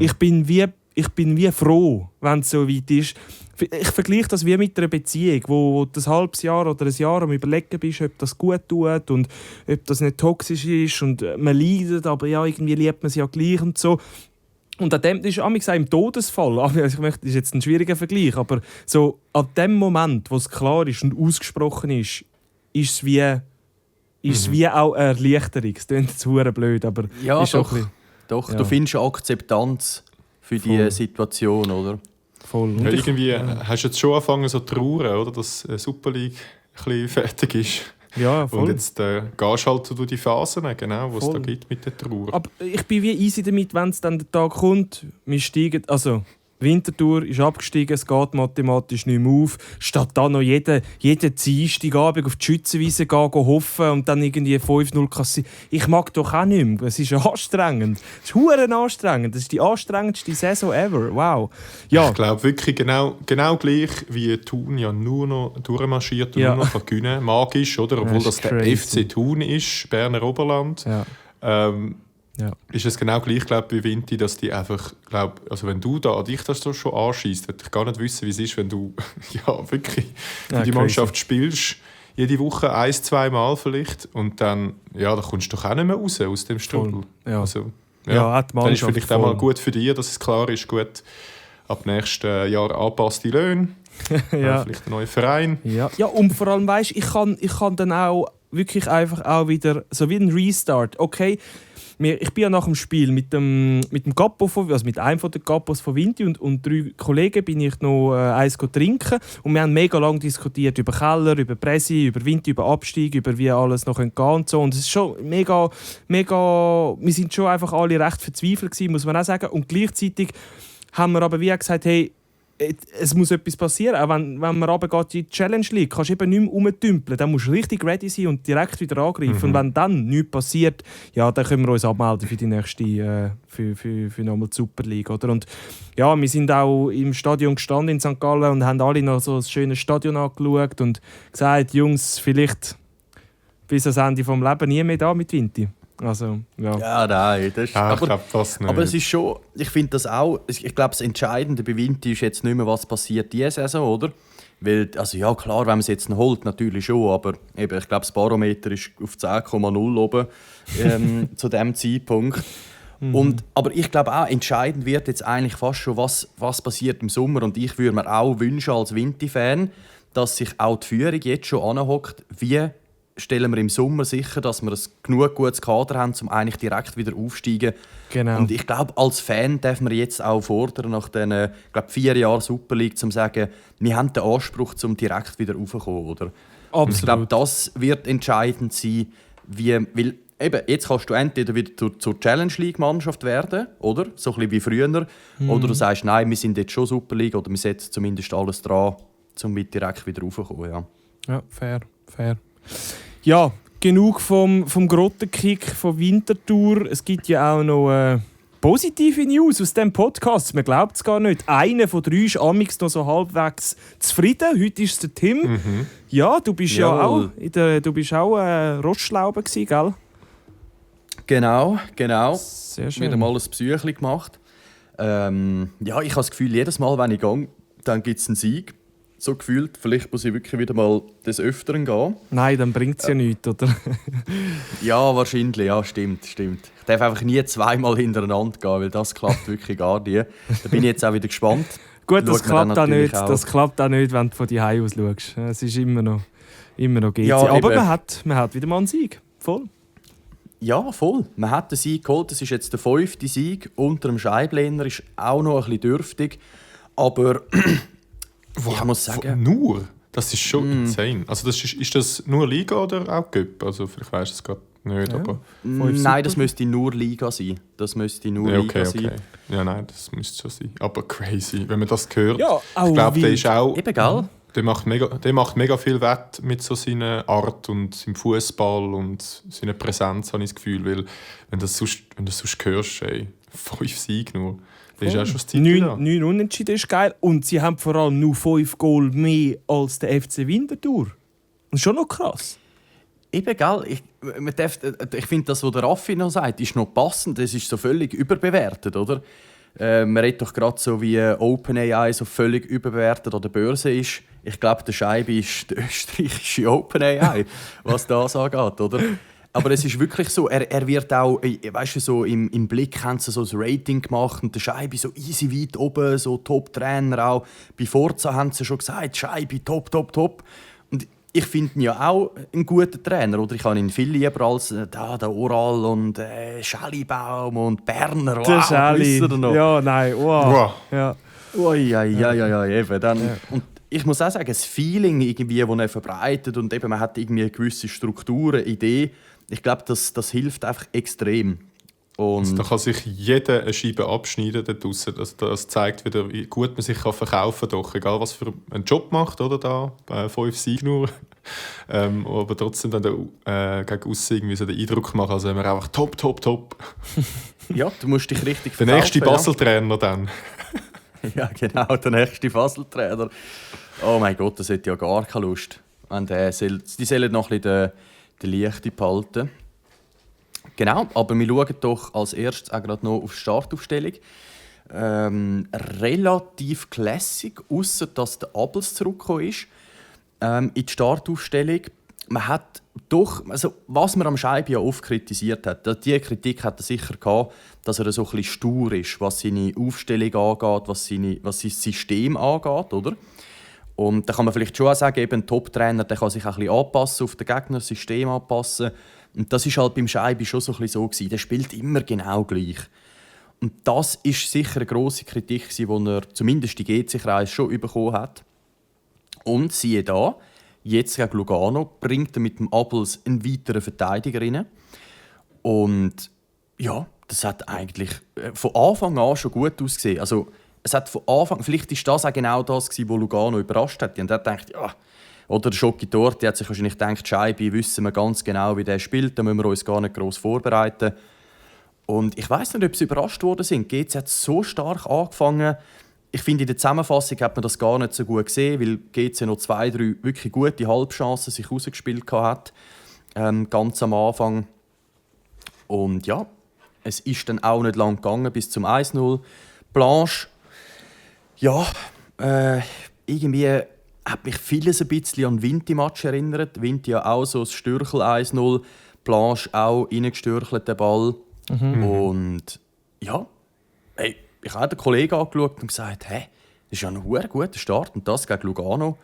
ich bin wie froh, wenn es so weit ist. Ich vergleiche das wie mit einer Beziehung, wo du ein halbes Jahr oder ein Jahr am Überlegen bist, ob das gut tut und ob das nicht toxisch ist und man leidet, aber ja, irgendwie liebt man sie ja gleich und so. Und an dem ist im Todesfall, also das ist jetzt ein schwieriger Vergleich, aber so an dem Moment, wo es klar ist und ausgesprochen ist es wie auch eine Erleichterung. Das klingt jetzt verdammt blöd, aber ja, ist doch, ja. Du findest eine Akzeptanz für diese Situation, oder? Voll. Ja, irgendwie hast du jetzt schon angefangen so zu trauern, oder? Dass die Super League ein bisschen fertig ist. Ja, voll. Und jetzt gehst du halt durch die Phasen, genau, die es da gibt mit der Trauer. Aber ich bin wie easy damit, wenn es dann der Tag kommt, wir steigen, also Winterthur ist abgestiegen, es geht mathematisch nicht mehr auf. Statt da noch jeden Dienstagabend auf die Schützenwiese gehen hoffen und dann irgendwie 5-0 kassieren. Ich mag doch auch nicht mehr. Es ist anstrengend. Es ist verdammt anstrengend. Das ist die anstrengendste Saison ever. Wow. Ja. Ich glaube wirklich genau gleich, wie Thun ja nur noch durchmarschiert und nur noch gewinnen. Magisch, oder? Obwohl das der FC Thun ist, Berner Oberland. Ja. Ist es genau gleich, glaub, wie Vinti, dass die einfach, also wenn du dich das so schon anschießt, würde ich gar nicht wissen, wie es ist, wenn du wirklich für die Mannschaft spielst, jede Woche 1-2 Mal vielleicht, und dann, da kommst du doch auch nicht mehr raus aus dem Strudel. Ja. Also, dann ist vielleicht auch mal gut für dich, dass es klar ist, gut, ab nächstes Jahr angepasste Löhne, vielleicht ein neuer Verein. Ja, und vor allem, weißt, ich kann dann auch wirklich einfach auch wieder, so wie ein Restart, okay. Ich bin ja nach dem Spiel mit dem Capo, also mit einem der Capos von Vinti und 3 Kollegen bin ich noch eins trinken, und wir haben mega lange diskutiert über Keller, über Presse, über Vinti, über Abstieg, über wie alles noch gehen und so, und es ist schon mega, wir sind schon einfach alle recht verzweifelt gewesen, muss man auch sagen, und gleichzeitig haben wir aber wie gesagt, hey, es muss etwas passieren, auch wenn man runtergeht in die Challenge League, kannst du eben nicht mehr rumtümpeln, dann musst du richtig ready sein und direkt wieder angreifen. Und wenn dann nichts passiert, dann können wir uns abmelden für die nächste, für nochmal die Super League, oder? Und ja, wir sind auch im Stadion gestanden in St. Gallen und haben alle noch so ein schönes Stadion angeschaut und gesagt, Jungs, vielleicht bis ans Ende vom Leben nie mehr da mit Vinti. Also, ja, nein, das ist, ich glaube das nicht. Aber es ist schon, ich finde das auch, ich glaube, das Entscheidende bei Vinti ist jetzt nicht mehr, was passiert diese Saison, oder? Weil, also ja, klar, wenn man es jetzt noch holt, natürlich schon, aber eben, ich glaube, das Barometer ist auf 10,0 oben zu diesem Zeitpunkt. Aber ich glaube auch, entscheidend wird jetzt eigentlich fast schon, was passiert im Sommer, und ich würde mir auch wünschen als Vinti-Fan, dass sich auch die Führung jetzt schon anhockt, wie stellen wir im Sommer sicher, dass wir ein genug gutes Kader haben, um eigentlich direkt wieder aufzusteigen. Genau. Und ich glaube, als Fan darf man jetzt auch fordern, nach den 4 Jahren Super League, zu sagen, wir haben den Anspruch, um direkt wieder raufzukommen, oder? Absolut. Ich glaube, das wird entscheidend sein, weil eben, jetzt kannst du entweder wieder zur Challenge League Mannschaft werden, oder? So ein bisschen wie früher. Oder du sagst, nein, wir sind jetzt schon Super League, oder wir setzen zumindest alles dran, um direkt wieder raufzukommen. Ja, fair. Ja, genug vom Grottenkick von Winterthur. Es gibt ja auch noch positive News aus diesem Podcast. Man glaubt es gar nicht. Einer von 3 ist amigs noch so halbwegs zufrieden. Heute ist es der Tim. Ja, du bist Jawohl. auch Rostschlaube gewesen, gell? Genau. Sehr schön. Wieder mal ein Psychli gemacht. Ich habe das Gefühl, jedes Mal, wenn ich gehe, dann gibt es einen Sieg. so gefühlt. Vielleicht muss ich wirklich wieder mal des Öfteren gehen. Nein, dann bringt es ja nichts, oder? Ja, wahrscheinlich, ja, stimmt. Ich darf einfach nie zweimal hintereinander gehen, weil das klappt wirklich gar nie. Da bin ich jetzt auch wieder gespannt. Gut, das Schaut man klappt, dann auch nicht, natürlich auch. das klappt auch nicht, wenn du von die aus schaust. Es ist immer noch GC. Ja, aber eben. man hat wieder mal einen Sieg. Voll. Ja, voll. Man hat den Sieg geholt. Das ist jetzt der 5. Sieg unter dem Scheiblehner. Ist auch noch ein bisschen dürftig. Aber ich muss sagen... Nur? Das ist schon insane. Also ist das nur Liga oder auch Cup? Also vielleicht weisst du es gerade nicht, Ja. aber... Nein, das müsste nur Liga sein. Das müsste nur Ja, Liga sein. okay. Ja, nein, das müsste schon sein. Aber crazy, wenn man das hört. Ja, auch ich glaube, der wild. ist auch... Eben, gell? Der macht mega viel Wett mit so seiner Art und seinem Fußball und seiner Präsenz, habe ich das Gefühl. Weil, wenn du das sonst hörst, ey, 5 Siege nur, dann ist auch schon das Zeit da. 9 Unentschieden ist geil. Und sie haben vor allem nur 5 Goal mehr als der FC Winterthur. Das ist schon noch krass. Eben, gell? Ich finde, das, was der Raffi noch sagt, ist noch passend. Das ist so völlig überbewertet, oder? Man redet doch gerade so, wie OpenAI so völlig überbewertet an der Börse ist. Ich glaube, der Scheibe ist der österreichische OpenAI, was das angeht, oder? Aber es ist wirklich so, er wird auch, weißt du, so im Blick haben sie so ein Rating gemacht und der Scheibe so easy weit oben, so Top-Trainer auch. Bei Forza haben sie schon gesagt, Scheibe top. Und ich finde ihn ja auch einen guten Trainer, oder? Ich habe ihn viel lieber als der Oral und Schellibaum und Berner. Der Schali. wisst ihr noch? Ja, nein. Wow. Wow. Ja. Ja, eben. Und ich muss auch sagen, das Feeling, irgendwie, das er verbreitet und eben, man hat irgendwie eine gewisse Struktur, eine Idee, ich glaube, das hilft einfach extrem. Und Da kann sich jeder eine Scheibe abschneiden da draussen. Das zeigt wieder, wie gut man sich verkaufen kann. Doch, egal was für einen Job macht, oder da, bei 5 Siegen nur. Aber trotzdem dann gegen aussen irgendwie so den Eindruck machen, als wenn wir einfach top. ja, du musst dich richtig Der nächste Basel-Trainer dann. Ja, genau, der nächste Basel-Trainer. Oh mein Gott, das hat ja gar keine Lust. Und, die sollen noch ein bisschen den Lichte behalten. Genau, aber wir schauen doch als erstes auch gerade noch auf die Startaufstellung. Relativ classic, ausser dass der Abels zurückgekommen ist. In die Startaufstellung. Man hat doch, also was man am Scheibe ja oft kritisiert hat, diese Kritik hat er sicher gehabt, dass er so ein bisschen stur ist, was seine Aufstellung angeht, was sein System angeht, oder? Und da kann man vielleicht schon auch sagen, eben ein Top-Trainer, der kann sich auch ein bisschen anpassen, auf den Gegner, das System anpassen. Und das war halt beim Scheibe schon so ein bisschen so gewesen. Der spielt immer genau gleich. Und das ist sicher eine grosse Kritik, die er zumindest die GC-Kreis schon bekommen hat. Und siehe da, jetzt gegen Lugano bringt er mit dem Abels einen weiteren Verteidiger rein. Und ja, das hat eigentlich von Anfang an schon gut ausgesehen. Also, es hat von Anfang, vielleicht war das auch genau das, was Lugano überrascht hat. Und er dachte, ja, oder der Schocki Torti hat sich wahrscheinlich gedacht, Scheibe, wissen wir ganz genau, wie der spielt, da müssen wir uns gar nicht gross vorbereiten. Und ich weiss nicht, ob sie überrascht worden sind. GC hat so stark angefangen. Ich finde, in der Zusammenfassung hat man das gar nicht so gut gesehen, weil GC noch 2, 3 wirklich gute Halbchancen sich rausgespielt hat, ganz am Anfang. Und ja, es ist dann auch nicht lang gegangen bis zum 1-0. Blanche, ja, irgendwie hat mich vieles ein bisschen an den Vinti-Match erinnert. Vinti ja auch so das Stürchel 1-0, Blanche auch reingestürchelt, den Ball. Und ja, hey, ich habe den Kollegen angeschaut und gesagt, das ist ja ein sehr guter Start und das gegen Lugano.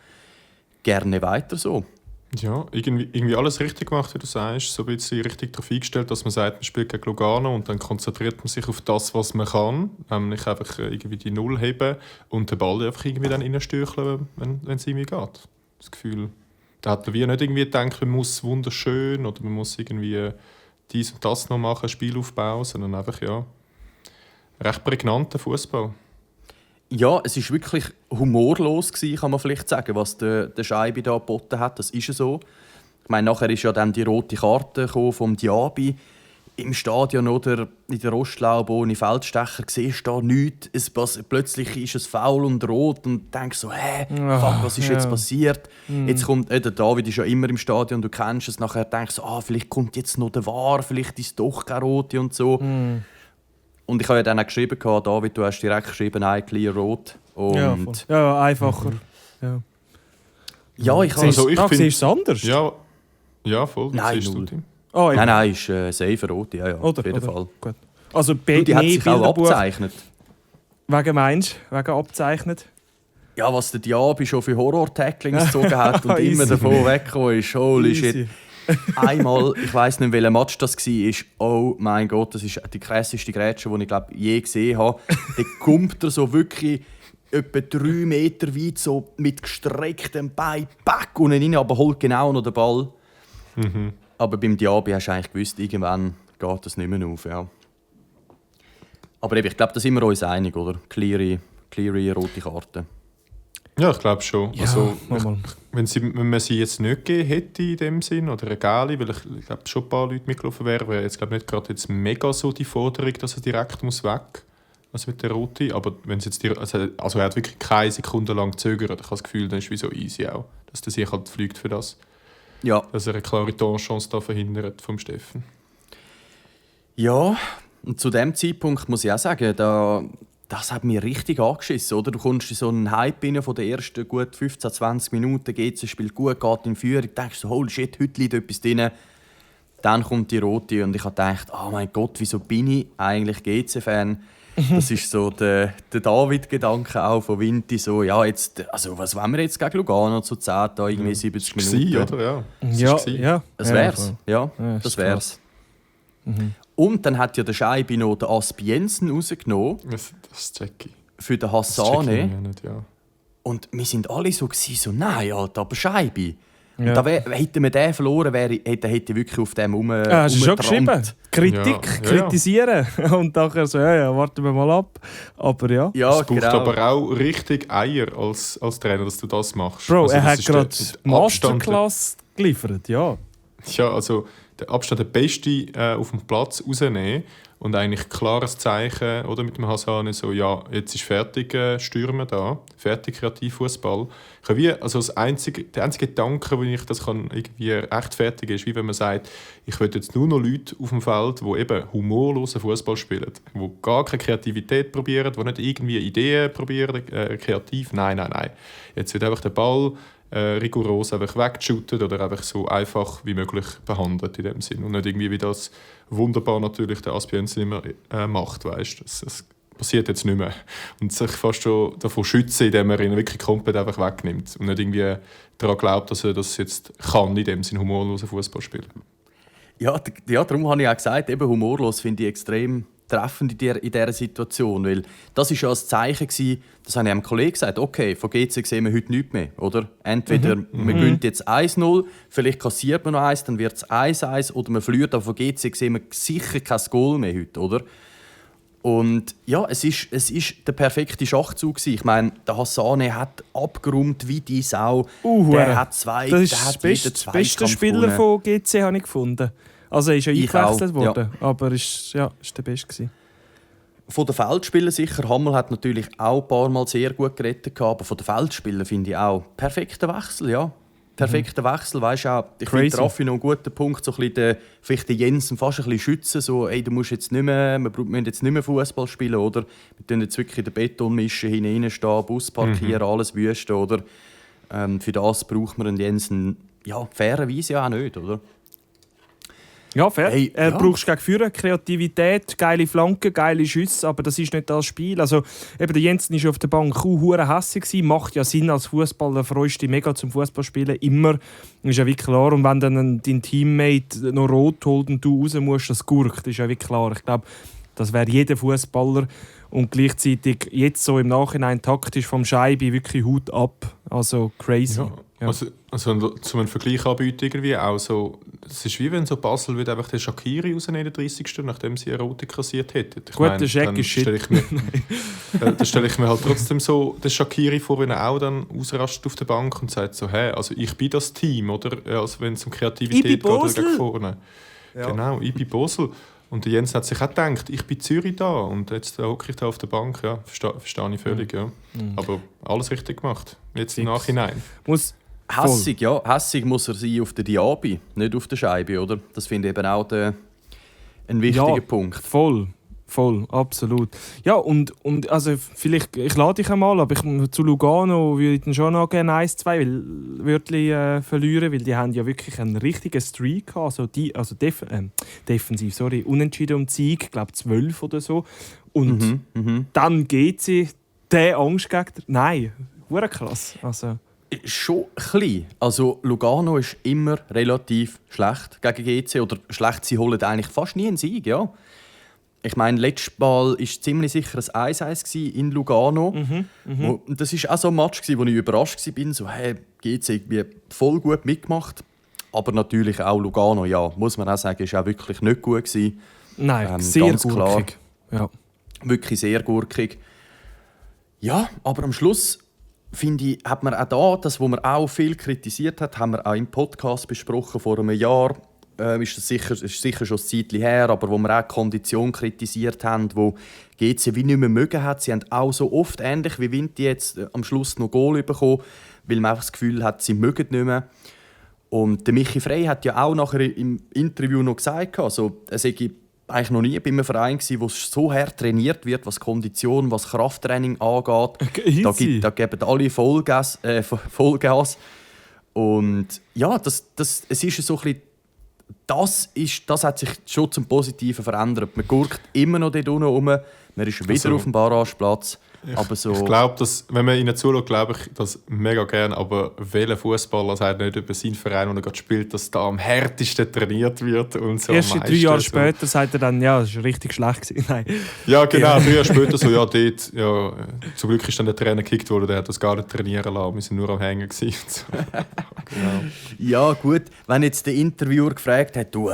Gerne weiter so. Ja, irgendwie alles richtig gemacht, wie du sagst. So ein bisschen richtig darauf eingestellt, dass man sagt, man spielt gegen Lugano und dann konzentriert man sich auf das, was man kann. Nämlich einfach irgendwie die Null heben und den Ball einfach irgendwie dann reinstürcheln, wenn es irgendwie geht. Das Gefühl, da hat er wie nicht irgendwie gedacht, man muss wunderschön oder man muss irgendwie dies und das noch machen, Spielaufbau, sondern einfach, ja, recht prägnanter Fußball. Ja, es war wirklich humorlos gewesen, kann man vielleicht sagen, was der Scheibe da geboten hat. Das ist ja so. Ich meine, nachher ist ja dann die rote Karte vom Diaby im Stadion oder in der Rostlaube ohne Feldstecher. Siehst du da nichts. Plötzlich ist es faul und rot und denkst so, fuck, was ist jetzt passiert? Jetzt kommt, der David ist ja immer im Stadion, du kennst es. Nachher denkst du, vielleicht kommt jetzt noch der VAR, vielleicht ist es doch keine rote und so. Und ich habe ja dann auch geschrieben, David, du hast direkt geschrieben, nein, clear rot. Und Ja, einfacher. Ja. Ja, ich Siehst, Also, ich da find- siehst du es anders? Ja, voll. Nein, Siehst du, null. Tim? Oh, Nein, ist safe rote, ja, Oder, auf jeden oder? Fall. Gut. Also Du, die hat sich auch Bilderbuch abgezeichnet. wegen meinst, wegen abzeichnet. Ja, was der Diaby schon für Horror-Tacklings gezogen hat und Easy. immer davon weggekommen ist. Holy Easy. shit. Einmal, ich weiss nicht, welcher Match das war, oh mein Gott, das ist die krasseste Grätsche, die ich glaub, je gesehen habe. Da kommt er so wirklich etwa 3 Meter weit so mit gestrecktem Bein back und rein, aber holt genau noch den Ball. Aber beim Diaby hast du eigentlich gewusst, irgendwann geht das nicht mehr auf. Ja. Aber eben, ich glaube, da sind wir uns einig, oder? Cleare rote Karten. Ja, ich glaube schon. Ja, Also, mal. wenn man sie jetzt nicht gegeben hätte in dem Sinn, oder eine Gali, weil ich glaube, schon ein paar Leute mitgelaufen wären, wäre jetzt glaube nicht gerade jetzt mega so die Forderung, dass er direkt muss weg, also mit der Rote. Aber wenn es jetzt also er hat wirklich keine Sekunde lang gezögert. Ich habe das Gefühl, dann ist es wie so easy auch, dass der sich halt fliegt für das, Ja. dass er eine klare Torchance da verhindert vom Steffen. Ja, und zu dem Zeitpunkt muss ich auch sagen, das hat mich richtig angeschissen. Oder? Du kommst in so einen Hype rein von den ersten gut 15, 20 Minuten, GC spielt gut, geht in Führung, denkst du, holy shit, heute liegt etwas drin. Dann kommt die Rote und ich habe gedacht, oh mein Gott, wieso bin ich eigentlich GC-Fan? Das ist so der David-Gedanke auch von Vinti, so, ja, jetzt, also was wollen wir jetzt gegen Lugano zu 10, da irgendwie 70 Minuten? War, oder? Ja. Ja, Es ist ja. Das wär's. voll. Ja, Ja, das ist wär's. Und dann hat ja der Scheibe noch den Aspi Jensen rausgenommen Das check ich. für den Das check ich Hassane. ja nicht, ja. Und wir sind alle so, nein, Alter, aber Scheibe. Ja. Und da hätten wir den verloren, hätte wirklich auf dem Hast du schon geschrieben? Kritik, Ja, ja. kritisieren. Und nachher so, ja, warten wir mal ab. Aber ja. Ja, Es braucht genau. aber auch richtig Eier als Trainer, dass du das machst. Bro, Also er das hat ist gerade der Abstand- Masterclass geliefert, ja. Ja, also der Abstand der Beste auf dem Platz rausnehmen und eigentlich klares Zeichen oder mit dem Hassane so, ja, jetzt ist fertig Stürmen da, fertig Kreativfußball. Ich habe wie, also der einzige Gedanke, wo ich das kann irgendwie rechtfertigen, ist, wie wenn man sagt, ich will jetzt nur noch Leute auf dem Feld, die eben humorlosen Fußball spielen, die gar keine Kreativität probieren, die nicht irgendwie Ideen probieren, kreativ. Nein. Jetzt wird einfach der Ball rigoros einfach weggeschootet oder einfach so einfach wie möglich behandelt in dem Sinn. Und nicht irgendwie, wie das wunderbar natürlich der Aspienzen immer macht, weißt. Das passiert jetzt nicht mehr. Und sich fast schon davon schützen, indem er ihn wirklich komplett einfach wegnimmt und nicht irgendwie daran glaubt, dass er das jetzt kann, in dem Sinn humorlosen Fußball spielen. Ja, darum habe ich auch gesagt, eben humorlos finde ich extrem treffend in dieser Situation. Weil das war ja ein Zeichen, das habe ich einem Kollegen gesagt, okay, von GC sehen wir heute nichts mehr. Oder? Entweder man gewinnt jetzt 1-0, vielleicht kassiert man noch 1, dann wird es 1-1 oder man verliert, aber von GC sehen wir sicher kein Goal mehr heute. Oder? Und ja, es ist der perfekte Schachzug gewesen. Ich meine, der Hassane hat abgeräumt wie die Sau. Der hat zwei, Das ist der das hat beste, jeden beste Zweikampf Spieler gewonnen. von GC, habe ich gefunden. Also er ist ja Ich eingewechselt auch, worden, aber ist der Beste gewesen. Von den Feldspielern sicher. Hammel hat natürlich auch ein paar Mal sehr gut gerettet, aber von den Feldspielern finde ich auch perfekter Wechsel, ja. Perfekter Wechsel, weißt du auch. Ich finde Raffi noch einen guten Punkt, so ein bisschen vielleicht den Jensen fast ein bisschen schützen, so, ey, du musst jetzt nicht mehr, wir müssen jetzt nicht mehr Fußball spielen, oder? Wir tun jetzt wirklich den Beton mischen, hineinstehen, Bus parkieren, alles wüsten, oder? Für das braucht man einen Jensen, ja, fairerweise ja auch nicht, oder? Ja, fair. Hey, Er ja. brauchst gegen Führer Kreativität, geile Flanken, geile Schüsse, aber das ist nicht das Spiel. Also, eben, der Jensen war auf der Bank hure hässig gewesen. Macht ja Sinn als Fußballer, freust dich mega zum Fußballspielen, immer. Ist ja wie klar. Und wenn dann dein Teammate noch rot holt und du raus musst, das gurkt, ist ja wie klar. Ich glaube, das wäre jeder Fußballer. Und gleichzeitig jetzt so im Nachhinein taktisch vom Scheibe wirklich Hut ab. Also crazy. Ja. Ja. Also zum einen Vergleich anbieten irgendwie auch so, es ist wie wenn so Basel wird einfach den Shaqiri rausnehmen in der 30. nachdem sie eine Rote kassiert hätten. Ich Gut, meine, der Shaq dann ist shit. Dann stelle ich mir halt trotzdem so den Shaqiri vor, wenn er auch dann ausrastet auf der Bank und sagt so, hey, also ich bin das Team, oder? Also wenn es um Kreativität Ibi geht oder Bosel. gegen vorne. Ja. Genau, ich bin Bosel. Und der Jens hat sich auch gedacht, ich bin Zürich da und jetzt hocke ich da auf der Bank. Ja, verstehe ich völlig, ja. Aber alles richtig gemacht, jetzt im Fix. Nachhinein. Muss Hässig, ja. Hässig muss er sein auf der Diaby, nicht auf der Scheibe, oder? Das finde ich eben auch ein wichtiger Punkt. Voll. Voll, absolut. Ja, und also vielleicht, ich lade dich einmal, aber zu Lugano würde ich dann schon noch gerne 1-2 Wörtchen verlieren, weil die haben ja wirklich einen richtigen Streak gehabt, defensiv, unentschieden um Sieg, ich glaube 12 oder so. Und dann geht sie, der Angstgegner, nein, hure krass. Also. Schon klein. Also Lugano ist immer relativ schlecht gegen GC. Oder schlecht, sie holen eigentlich fast nie einen Sieg, ja. Ich meine, letztes Mal war ziemlich sicher ein 1-1 in Lugano. Und das war auch so ein Match, wo ich überrascht war. So, hey, GC irgendwie voll gut mitgemacht. Aber natürlich auch Lugano, ja, muss man auch sagen, ist auch wirklich nicht gut gewesen. Nein, sehr ganz gurkig. Klar. Ja. Wirklich sehr gurkig. Ja, aber am Schluss finde ich, hat man auch da, das, was man auch viel kritisiert hat, haben wir auch im Podcast besprochen vor einem Jahr. Ist sicher schon ein Zeitchen her, aber wo wir auch die Kondition kritisiert haben, wo GC wie nicht mehr mögen hat. Sie haben auch so oft, ähnlich wie Vinti jetzt, am Schluss noch Goal bekommen, weil man einfach das Gefühl hat, sie mögen nicht mehr. Und der Michi Frey hat ja auch nachher im Interview noch gesagt, also, er sei eigentlich noch nie bei einem Verein gewesen, wo so hart trainiert wird, was Kondition, was Krafttraining angeht. Da geben alle Vollgas. Und ja, es ist so ein bisschen, das hat sich schon zum Positiven verändert. Man gurkt immer noch dort unten rum, man ist wieder auf dem Barrageplatz. Aber so ich glaube, wenn man ihnen zuschaut, glaube ich das mega gerne. Aber welcher Fußballer sagt nicht über seinen Verein, wo er gerade spielt, dass da am härtesten trainiert wird? Und so erst 3 Jahre später sagt er dann, ja, das war richtig schlecht gewesen. Nein. Ja, genau, 3 Jahre später so, ja, dort, ja, zum Glück ist dann der Trainer gekickt worden, der hat das gar nicht trainieren lassen, wir sind nur am Hängen gewesen. So. Genau. Ja, gut, wenn jetzt der Interviewer gefragt hat, du,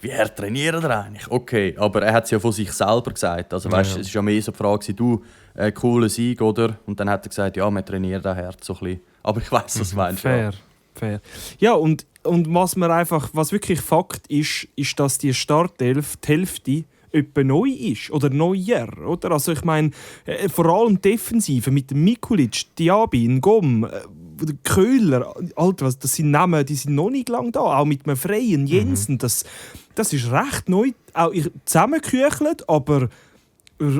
wie hart trainiert er eigentlich? Okay, aber er hat es ja von sich selber gesagt. Also, weißt, es war ja mehr so die Frage, du, cooler Sieg, oder? Und dann hat er gesagt, ja, wir trainieren das hart so ein bisschen. Aber ich weiss, was du meinst. Fair. Ja, und was wirklich Fakt ist, dass die Startelf die Hälfte etwa neu ist oder neuer, oder? Also ich meine, vor allem Defensive mit dem Mikulic, Diaby, Ngom, Köhler, Alter, das sind Namen, die sind noch nicht lange da. Auch mit einem Freien, Jensen, das ist recht neu, auch zusammengeküchelt, aber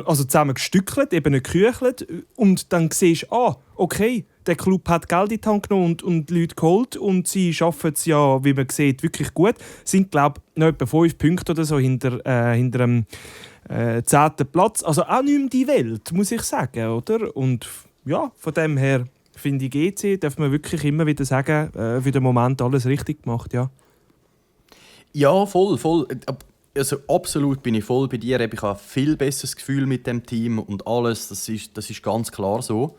also zusammengestückelt, eben nicht geküchelt. Und dann siehst du, okay, der Club hat Geld in die Hand genommen und Leute geholt und sie schaffen es ja, wie man sieht, wirklich gut. Sind, glaube ich, noch etwa 5 Punkte oder so hinter dem 10. Platz. Also auch nicht mehr die Welt, muss ich sagen, oder? Und ja, von dem her finde ich, GC darf man wirklich immer wieder sagen, für den Moment alles richtig gemacht, ja. Ja, voll. Also absolut bin ich voll bei dir. Ich habe ein viel besseres Gefühl mit dem Team und alles. Das ist ganz klar so.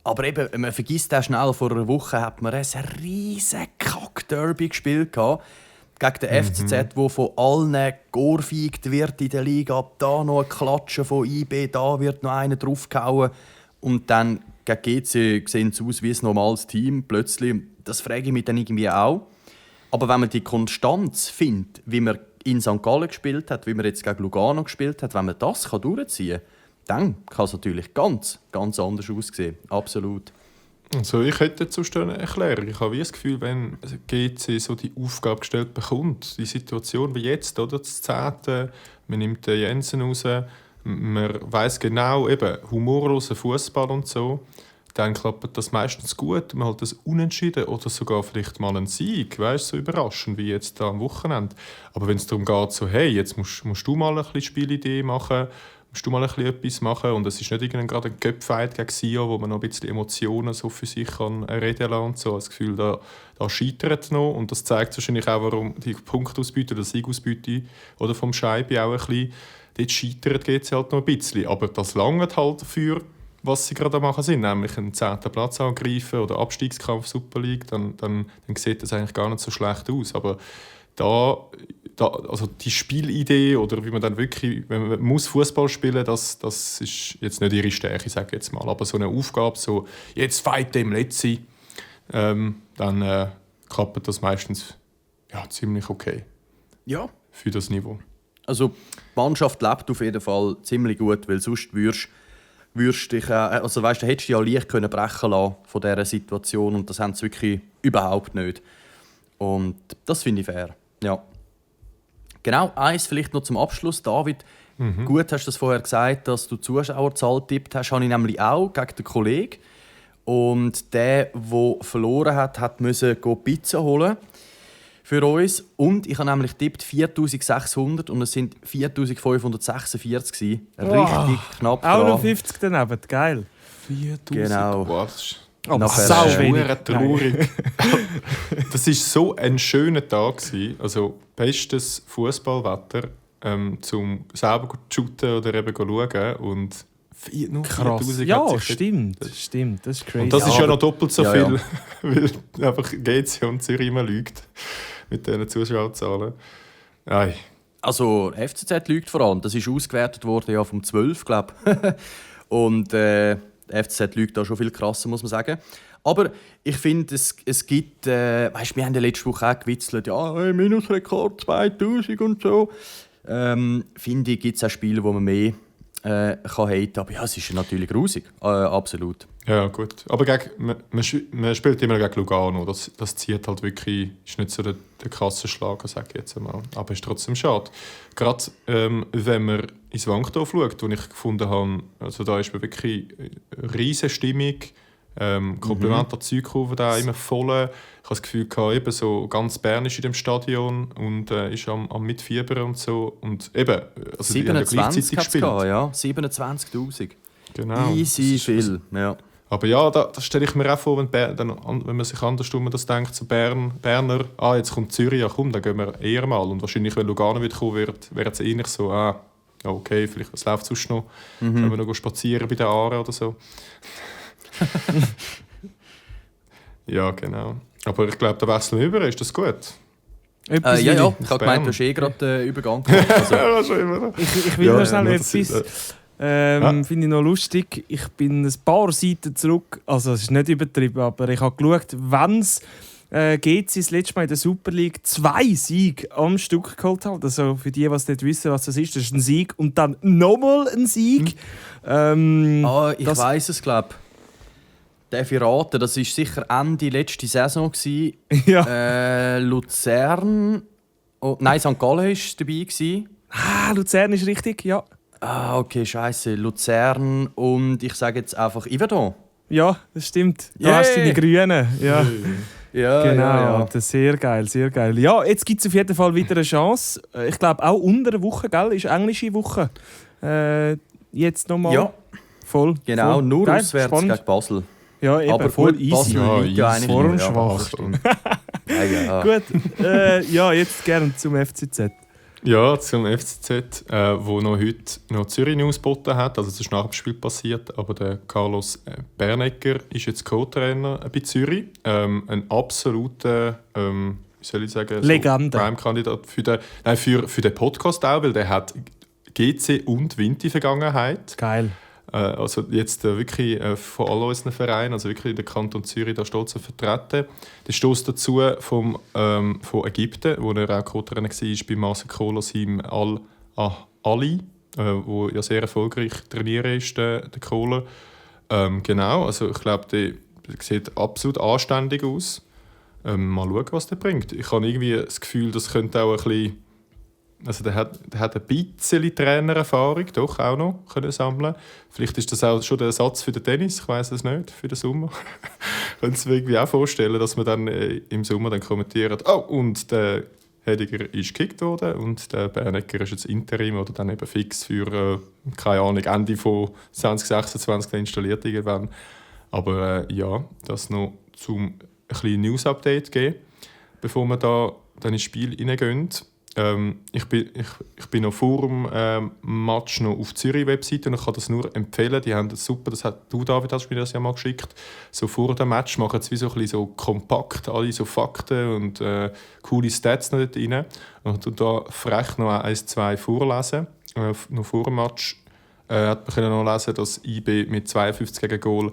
Aber eben, man vergisst auch schnell, vor einer Woche hat man ein riesen Kack-Derby gespielt gegen den FCZ, wo von allen geohrfeigt wird in der Liga. Da noch ein Klatschen von IB, da wird noch einer draufgehauen. Und dann gegen GC sehen sie aus wie ein normales Team. Plötzlich, das frage ich mich dann irgendwie auch. Aber wenn man die Konstanz findet, wie man in St. Gallen gespielt hat, wie man jetzt gegen Lugano gespielt hat, wenn man das durchziehen kann, dann kann es natürlich ganz, ganz anders aussehen. Absolut. Also ich hätte dazu eine Erklärung. Ich habe wie das Gefühl, wenn GC so die Aufgabe gestellt bekommt, die Situation wie jetzt, oder? Das 10. Man nimmt den Jensen raus, man weiss genau, eben, humorloser Fußball und so, dann klappt das meistens gut. Man hat das Unentschieden oder sogar vielleicht mal einen Sieg, weißt, so überraschend wie jetzt da am Wochenende. Aber wenn es darum geht, so, hey, jetzt musst du mal ein bisschen Spielidee machen, musst du mal ein bisschen etwas machen und es ist nicht gerade ein Cup-Fight gegen Sion, wo man noch ein bisschen Emotionen so für sich kann reden lassen und so. Das Gefühl, da scheitert noch und das zeigt wahrscheinlich auch, warum die Punktausbeute oder Siegausbeute oder vom Scheibe auch ein bisschen, dort scheitert geht es halt noch ein bisschen. Aber das langt halt für was sie gerade machen sind, nämlich einen 10. Platz angreifen oder Abstiegskampf Super League, dann sieht das eigentlich gar nicht so schlecht aus. Aber also die Spielidee oder wie man dann wirklich, wenn man muss Fußball spielen, das ist jetzt nicht ihre Stärke, sage ich jetzt mal. Aber so eine Aufgabe, so jetzt fight dem Letzte, dann klappt das meistens ziemlich okay. Ja. Für das Niveau. Also die Mannschaft lebt auf jeden Fall ziemlich gut, weil sonst würdest dich, also weißt, du hättest dich ja leicht brechen lassen von dieser Situation und das haben sie wirklich überhaupt nicht. Und das finde ich fair. Ja. Genau, eins vielleicht noch zum Abschluss. David, Gut hast du das vorher gesagt, dass du Zuschauerzahl getippt hast. Habe ich nämlich auch gegen den Kollegen. Und der verloren hat, musste Pizza holen für uns. Und ich habe nämlich getippt 4600 und es sind 4546 gewesen. Richtig knapp Auch dran. noch 50 daneben, geil. 4000. Genau. Wow, das ist Aber Nachher, sau das wenig. ist traurig. Das war so ein schöner Tag. Also bestes Fußballwetter, zum selber zu shooten oder eben schauen. Und nur Krass. 4000 Ja, hat sich stimmt. Das ist crazy. Und das ist ja noch doppelt so Ja, viel, weil einfach GC und Zürich immer lügt mit diesen Zuschauerzahlen. Ei. Also FCZ lügt vor allem. Das ist ausgewertet worden ja vom 12, glaube ich. Und FCZ lügt da schon viel krasser, muss man sagen. Aber ich finde, es gibt... weißt, wir haben ja letzte Woche auch gewitzelt, ja, hey, Minusrekord 2000 und so. Finde ich, gibt es auch Spiele, wo man mehr kann haten. Aber ja, es ist natürlich grusig. Absolut. Ja, gut. Aber man spielt immer gegen Lugano. Das zieht halt wirklich... Ist nicht so der Kassenschlager, sage ich jetzt einmal. Aber ist trotzdem schade. Gerade wenn man ins Wankdorf schaut, wo ich gefunden habe, also da ist wirklich eine riesige Stimmung. Kompliment an die Südkurve, da immer voll. Ich habe das Gefühl, eben so ganz Bern ist in dem Stadion und ist am Mitfiebern und so. Und eben, also die haben ja 27 gleichzeitig hat es gespielt. ja. 27'000. Genau. Easy Das ist- viel, ja. Aber ja, das stelle ich mir auch vor, wenn man sich andersrum das denkt, so Berner, jetzt kommt Zürich, ja komm, dann gehen wir eher mal. Und wahrscheinlich, wenn Lugano wird kommen, wäre es ähnlich so, ja, okay, vielleicht was läuft sonst noch, wenn wir noch spazieren bei den Aare oder so. Ja, genau. Aber ich glaube, der Wechsel über, ist das gut? Etwas Ja, will ja. ich. Ich habe gemeint, du hast gerade den Übergang gemacht. Also, Ja, schon immer. Ich will Ja, noch schnell nur, etwas. Ja. Finde ich noch lustig. Ich bin ein paar Seiten zurück. Also, es ist nicht übertrieben, aber ich habe geschaut, wenn es GC das letzte Mal in der Super League 2 Siege am Stück geholt hat. Also, für die, die nicht wissen, was das ist ein Sieg und dann nochmal ein Sieg. ich das- weiss es, glaube ich. Darf ich raten, das war sicher Ende letzte Saison. Ja. Luzern. Oh, nein, St. Gallen war dabei. Luzern ist richtig, ja. Ah, okay, scheiße. Luzern und ich sage jetzt einfach Yverdon. Ja, das stimmt. Du Yeah. hast deine Grünen. Ja. Ja, Genau, Das ist sehr geil, sehr geil. Ja, jetzt gibt es auf jeden Fall wieder eine Chance. Ich glaube, auch unter der Woche, gell? Ist englische Woche. Jetzt nochmal. Ja, Voll. genau. voll. Nur Geil, auswärts spannend. gegen Basel. Ja, eben, Aber voll gut, easy. Basel Ja, liegt ja easy. eigentlich Formschwach. Ja. Gut, ja, jetzt gerne zum FCZ. Ja, zum FCZ, wo noch heute noch Zürich News geboten hat. Also es ist nach dem Spiel passiert, aber der Carlos Bernecker ist jetzt Co-Trainer bei Zürich. Ein absoluter, wie soll ich sagen, Legende. Prime-Kandidat für den Podcast auch, weil der hat GC und Vinti-Vergangenheit. Geil. Also jetzt wirklich von all unseren Vereinen, also wirklich der Kanton Zürich da stolz zu vertreten. Der Stoß dazu von Ägypten, wo er auch Co-Trainer war bei Marcel Kolos im Al-Ali, wo ja sehr erfolgreich trainieren ist, der Kohler. Genau, also ich glaube, der sieht absolut anständig aus. Mal schauen, was der bringt. Ich habe irgendwie das Gefühl, das könnte auch ein bisschen... Also der hat ein bisschen Trainererfahrung doch auch noch können sammeln. Vielleicht ist das auch schon der Ersatz für den Tennis, ich weiß es nicht, für den Sommer. Ich könnte es mir irgendwie auch vorstellen, dass man dann im Sommer dann kommentiert, oh, und der Hediger ist gekickt worden und der Bernecker ist jetzt Interim oder dann eben fix für, keine Ahnung, Ende von 2026 installiert irgendwann. Aber ja, das noch zum ein bisschen News-Update geben, bevor wir da dann ins Spiel hineingehen. Ich bin noch vor dem Match noch auf die Zürich-Webseite und ich kann das nur empfehlen. Die haben das super, David, hast mir das ja mal geschickt. So vor dem Match machen sie wie so ein bisschen so kompakt alle so Fakten und coole Stats noch dort rein. Und du da frech noch 1-2 vorlesen. Noch vor dem Match hat man noch lesen, dass IB mit 52 gegen Goal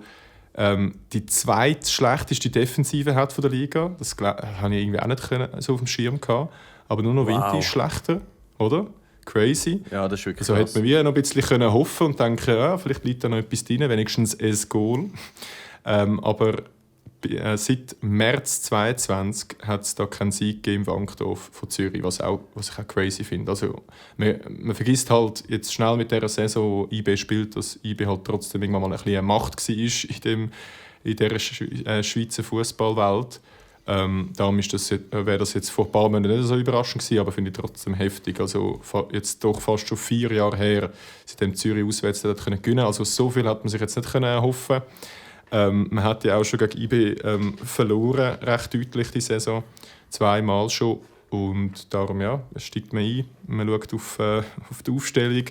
die zweitschlechteste Defensive hat von der Liga. Das habe ich irgendwie auch nicht so auf dem Schirm gehabt. Aber nur noch Winter ist schlechter, oder? Crazy. Ja, das ist wirklich So krass. hätte man wie noch ein bisschen hoffen und denken, ja, vielleicht bleibt da noch etwas drin, wenigstens ein Goal. Aber Seit März 2022 hat es da keinen Sieg gegeben im Wankdorf von Zürich, was ich auch crazy finde. Also, man vergisst halt jetzt schnell mit dieser Saison, IB spielt, dass IB halt trotzdem irgendwann mal ein bisschen eine Macht war in dieser Schweizer Fußballwelt. Darum wäre das jetzt vor ein paar Monaten nicht so überraschend gewesen, aber finde ich trotzdem heftig. Also jetzt doch fast schon 4 Jahre her, seitdem Zürich auswärts gewinnen konnte. Also so viel hat man sich jetzt nicht erhoffen können. Man hat ja auch schon gegen IB verloren, recht deutlich die Saison. 2-mal schon. Und darum steigt man ein. Man schaut auf die Aufstellung.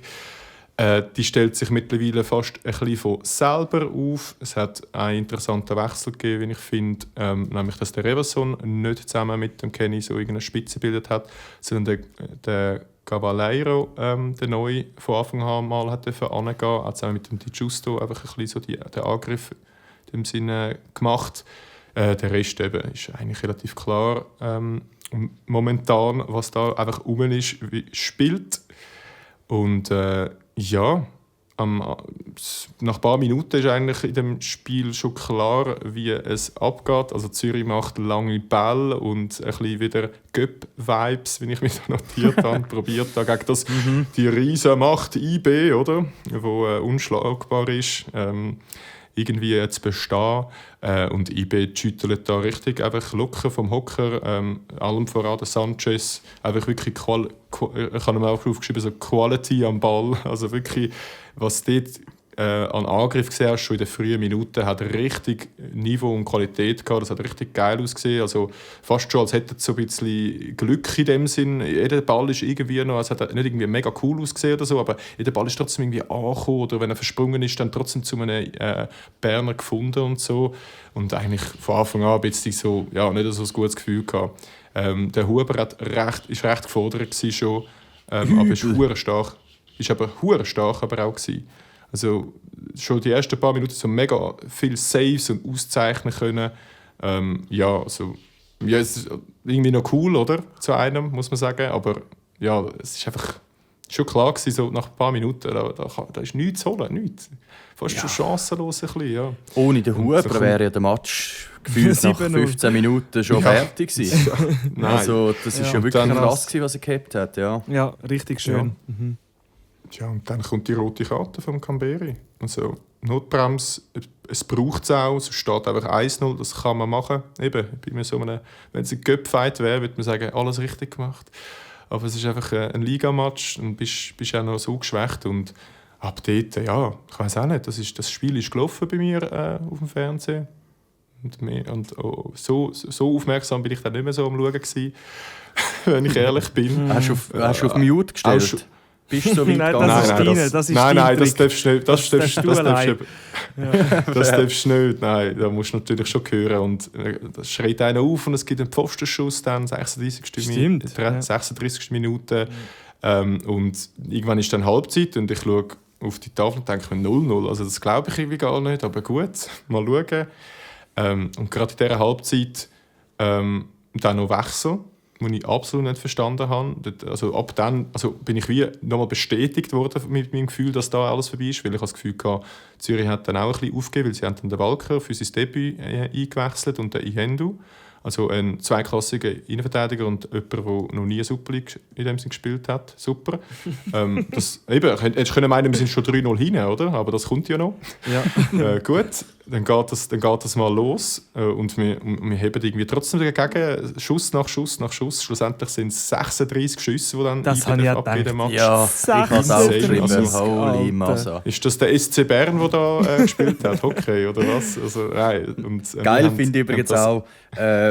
Die stellt sich mittlerweile fast ein bisschen von selber auf. Es hat einen interessanten Wechsel gegeben, wie ich finde. Nämlich, dass der Reverson nicht zusammen mit dem Kenny so irgendeine Spitze gebildet hat, sondern der Cavaleiro, der neu von Anfang an mal hat angehen, hat zusammen mit dem Di Giusto einfach ein bisschen so den Angriff in dem Sinne gemacht. Der Rest eben ist eigentlich relativ klar. Momentan, was da einfach rum ist, spielt. Und nach ein paar Minuten ist eigentlich in dem Spiel schon klar, wie es abgeht. Also Zürich macht lange Bälle und ein bisschen wieder Göpp-Vibes, wie ich mir da notiert habe, probiert da gegen das die riesen Macht IB, oder? Wo unschlagbar ist. Irgendwie zu bestehen. Und IB schüttelt da richtig einfach locker vom Hocker. Allem voran der Sanchez. Einfach wirklich ich habe mir auch aufgeschrieben, so Quality am Ball. Also wirklich, was dort an Angriff gesehen hast, schon in den frühen Minuten, hat richtig Niveau und Qualität gehabt. Das hat richtig geil ausgesehen. Also fast schon, als hätte es so ein bisschen Glück in dem Sinn. Jeder Ball ist irgendwie noch, es hat nicht irgendwie mega cool ausgesehen oder so, aber jeder Ball ist trotzdem irgendwie angekommen oder wenn er versprungen ist, dann trotzdem zu einem Berner gefunden und so. Und eigentlich von Anfang an ein bisschen so, nicht so ein gutes Gefühl gehabt. Der Huber ist recht gefordert gewesen schon, aber ist hure stark. Ist aber hure stark aber auch gewesen. Also schon die ersten paar Minuten so mega viele Saves und auszeichnen können. Es ist irgendwie noch cool, oder? Zu einem, muss man sagen. Aber es ist einfach schon klar gewesen, so nach ein paar Minuten, da ist nichts zu holen, nichts. Fast schon chancenlos ein bisschen, ja. Ohne den Huber wäre ja der Match gefühlt nach 15 Minuten schon fertig gewesen. Nein. Also das ist ja wirklich krass gewesen, was er gehabt hat, ja. Ja, richtig schön. Ja. Ja, und dann kommt die rote Karte vom Camberi. Also Notbremse, es braucht es auch, es steht einfach 1-0, das kann man machen. Eben, wenn es ein Cup-Fight wäre, würde man sagen, alles richtig gemacht. Aber es ist einfach ein Ligamatch und bist auch noch so geschwächt. Und ab dort, ich weiß auch nicht, das Spiel ist gelaufen bei mir auf dem Fernsehen. So aufmerksam bin ich dann nicht mehr so am Schauen gewesen, wenn ich ehrlich bin. Hast du auf Mute gestellt? Bist du so weit Nein, gegangen? Das darfst du nicht. Das darfst du nicht. Nein, da musst du natürlich schon hören. Und das schreit einer auf und es gibt einen Pfostenschuss dann, 36. Minute. Und irgendwann ist dann Halbzeit und ich schaue auf die Tafel und denke mir 0-0. Also das glaube ich irgendwie gar nicht, aber gut, mal schauen. Und gerade in dieser Halbzeit dann noch Wechsel, die ich absolut nicht verstanden habe. Also ab dann bin ich wie nochmal bestätigt worden mit meinem Gefühl, dass da alles vorbei ist, weil ich das Gefühl hatte, Zürich hat dann auch ein bisschen aufgegeben, weil sie haben dann den Walker für sein Debüt eingewechselt und den Ihendu. Also ein zweiklassiger Innenverteidiger und jemand, der noch nie Super League in dem Sinne gespielt hat. Super. Hättest du meinen, wir sind schon 3-0 hin, oder? Aber das kommt ja noch. Ja. Gut, dann geht das mal los. Und wir heben irgendwie trotzdem dagegen, Schuss nach Schuss nach Schuss. Schlussendlich sind es 36 Schüsse, die dann abgeben Match. Ja, ich habe es auch geschrieben. Holy Massa. Ist das der SC Bern, der da gespielt hat? Hockey oder was? Also, nein. Geil finde ich übrigens auch,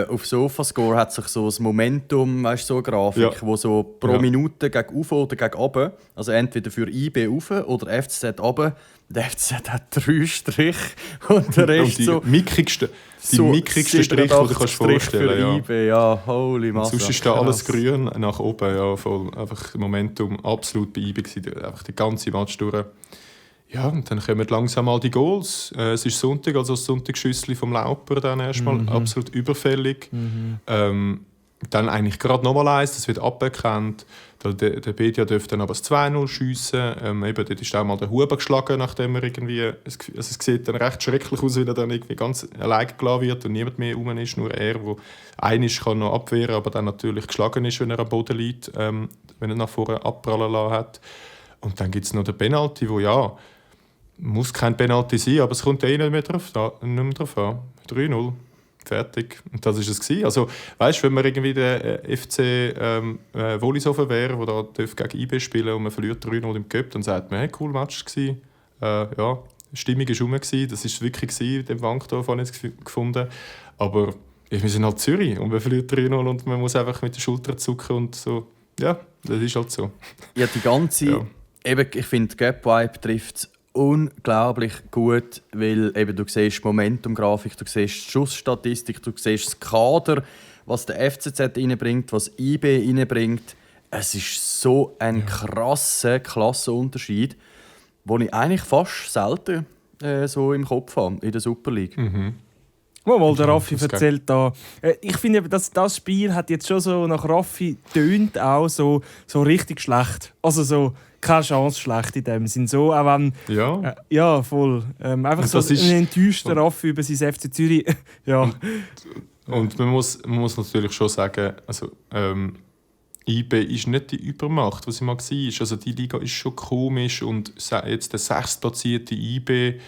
auf Sofascore hat sich so ein Momentum, so eine Grafik, wo so pro Minute gegen auf oder gegen runter, also entweder für IB auf oder FCZ runter. Der FCZ hat 3 Striche und der Rest die so... mickrigsten Strich, die du dir vorstellen für IB, ja, holy Massa. Sonst ist da alles grün nach oben, ja, voll. Einfach Momentum absolut bei IB gewesen, einfach die ganze Match durch. Ja, und dann kommen langsam mal die Goals. Es ist Sonntag, also das Sonntagsschüssel vom Lauper dann erstmal absolut überfällig. dann eigentlich gerade nochmal eins, das wird aberkannt. Der Bedia dürfte dann aber das 2-0 schiessen. Eben, dort ist auch mal der Huber geschlagen, nachdem er irgendwie... Es sieht dann recht schrecklich aus, wenn er dann irgendwie ganz allein gelassen wird und niemand mehr rum ist, nur er, der einisch kann noch abwehren, aber dann natürlich geschlagen ist, wenn er am Boden liegt, wenn er nach vorne abprallen lassen hat. Und dann gibt es noch den Penalty, wo ja, muss kein Penalty sein, aber es kommt nicht mehr drauf an. 3-0. Fertig. Und das war es. Also, weißt du, wenn man irgendwie der FC Wollishofen wäre, der da gegen IB spielen und man verliert 3-0 im Cup, dann sagt man, hey, cool Match gewesen. Ja, die Stimmung war rum. Das war es wirklich gewesen, den Wankdorf habe ich gefunden. Aber wir sind halt Zürich und man verliert 3-0 und man muss einfach mit den Schultern zucken und so. Ja, das ist halt so. Ja, die ganze... Ja. Eben, ich finde, Gap-Vibe trifft es unglaublich gut, weil eben, du siehst die Momentum-Grafik, du siehst die Schussstatistik, du siehst das Kader, was der FCZ reinbringt, was IB reinbringt. Es ist so ein krasser Klassenunterschied, den ich eigentlich fast selten so im Kopf habe in der Super League. Mhm. Mal der Raffi erzählt da. Ich finde, das Spiel hat jetzt schon so nach Raffi tönt auch so richtig schlecht. Also so keine Chance schlecht in dem Sinn. So, auch wenn, ja, voll. Einfach so ein enttäuschter Raffi über sein FC Zürich. Ja. Und man muss natürlich schon sagen, also, IB ist nicht die Übermacht, was sie mal war. Also die Liga ist schon komisch und jetzt der 6. IB,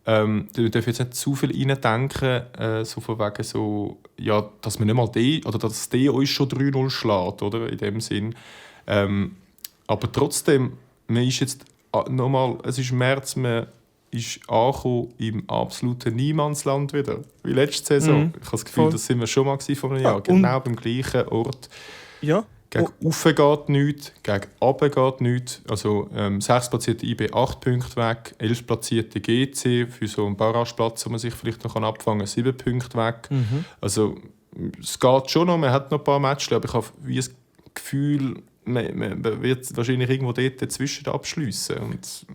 wir dürfen jetzt nicht zu viel reindenken, so von wegen so, ja, dass man nicht mal dass der uns schon 3-0 schlägt, oder? In dem Sinn. Aber trotzdem, man ist jetzt nochmal, es ist März, man ist angekommen im absoluten Niemandsland wieder. Wie letzte Saison. Ich habe das Gefühl, das sind wir schon mal vor einem Jahr. Genau beim gleichen Ort. Ja. Gegen Ufe geht nichts, gegen Abe geht nichts. Also 6 platzierte IB 8 Punkte weg, 11 platzierte GC für so einen Barrageplatz, wo man sich vielleicht noch abfangen kann, 7 Punkte weg. Mhm. Also es geht schon noch, man hat noch ein paar Matches, aber ich habe wie das Gefühl, man wird wahrscheinlich irgendwo dort dazwischen abschliessen. Und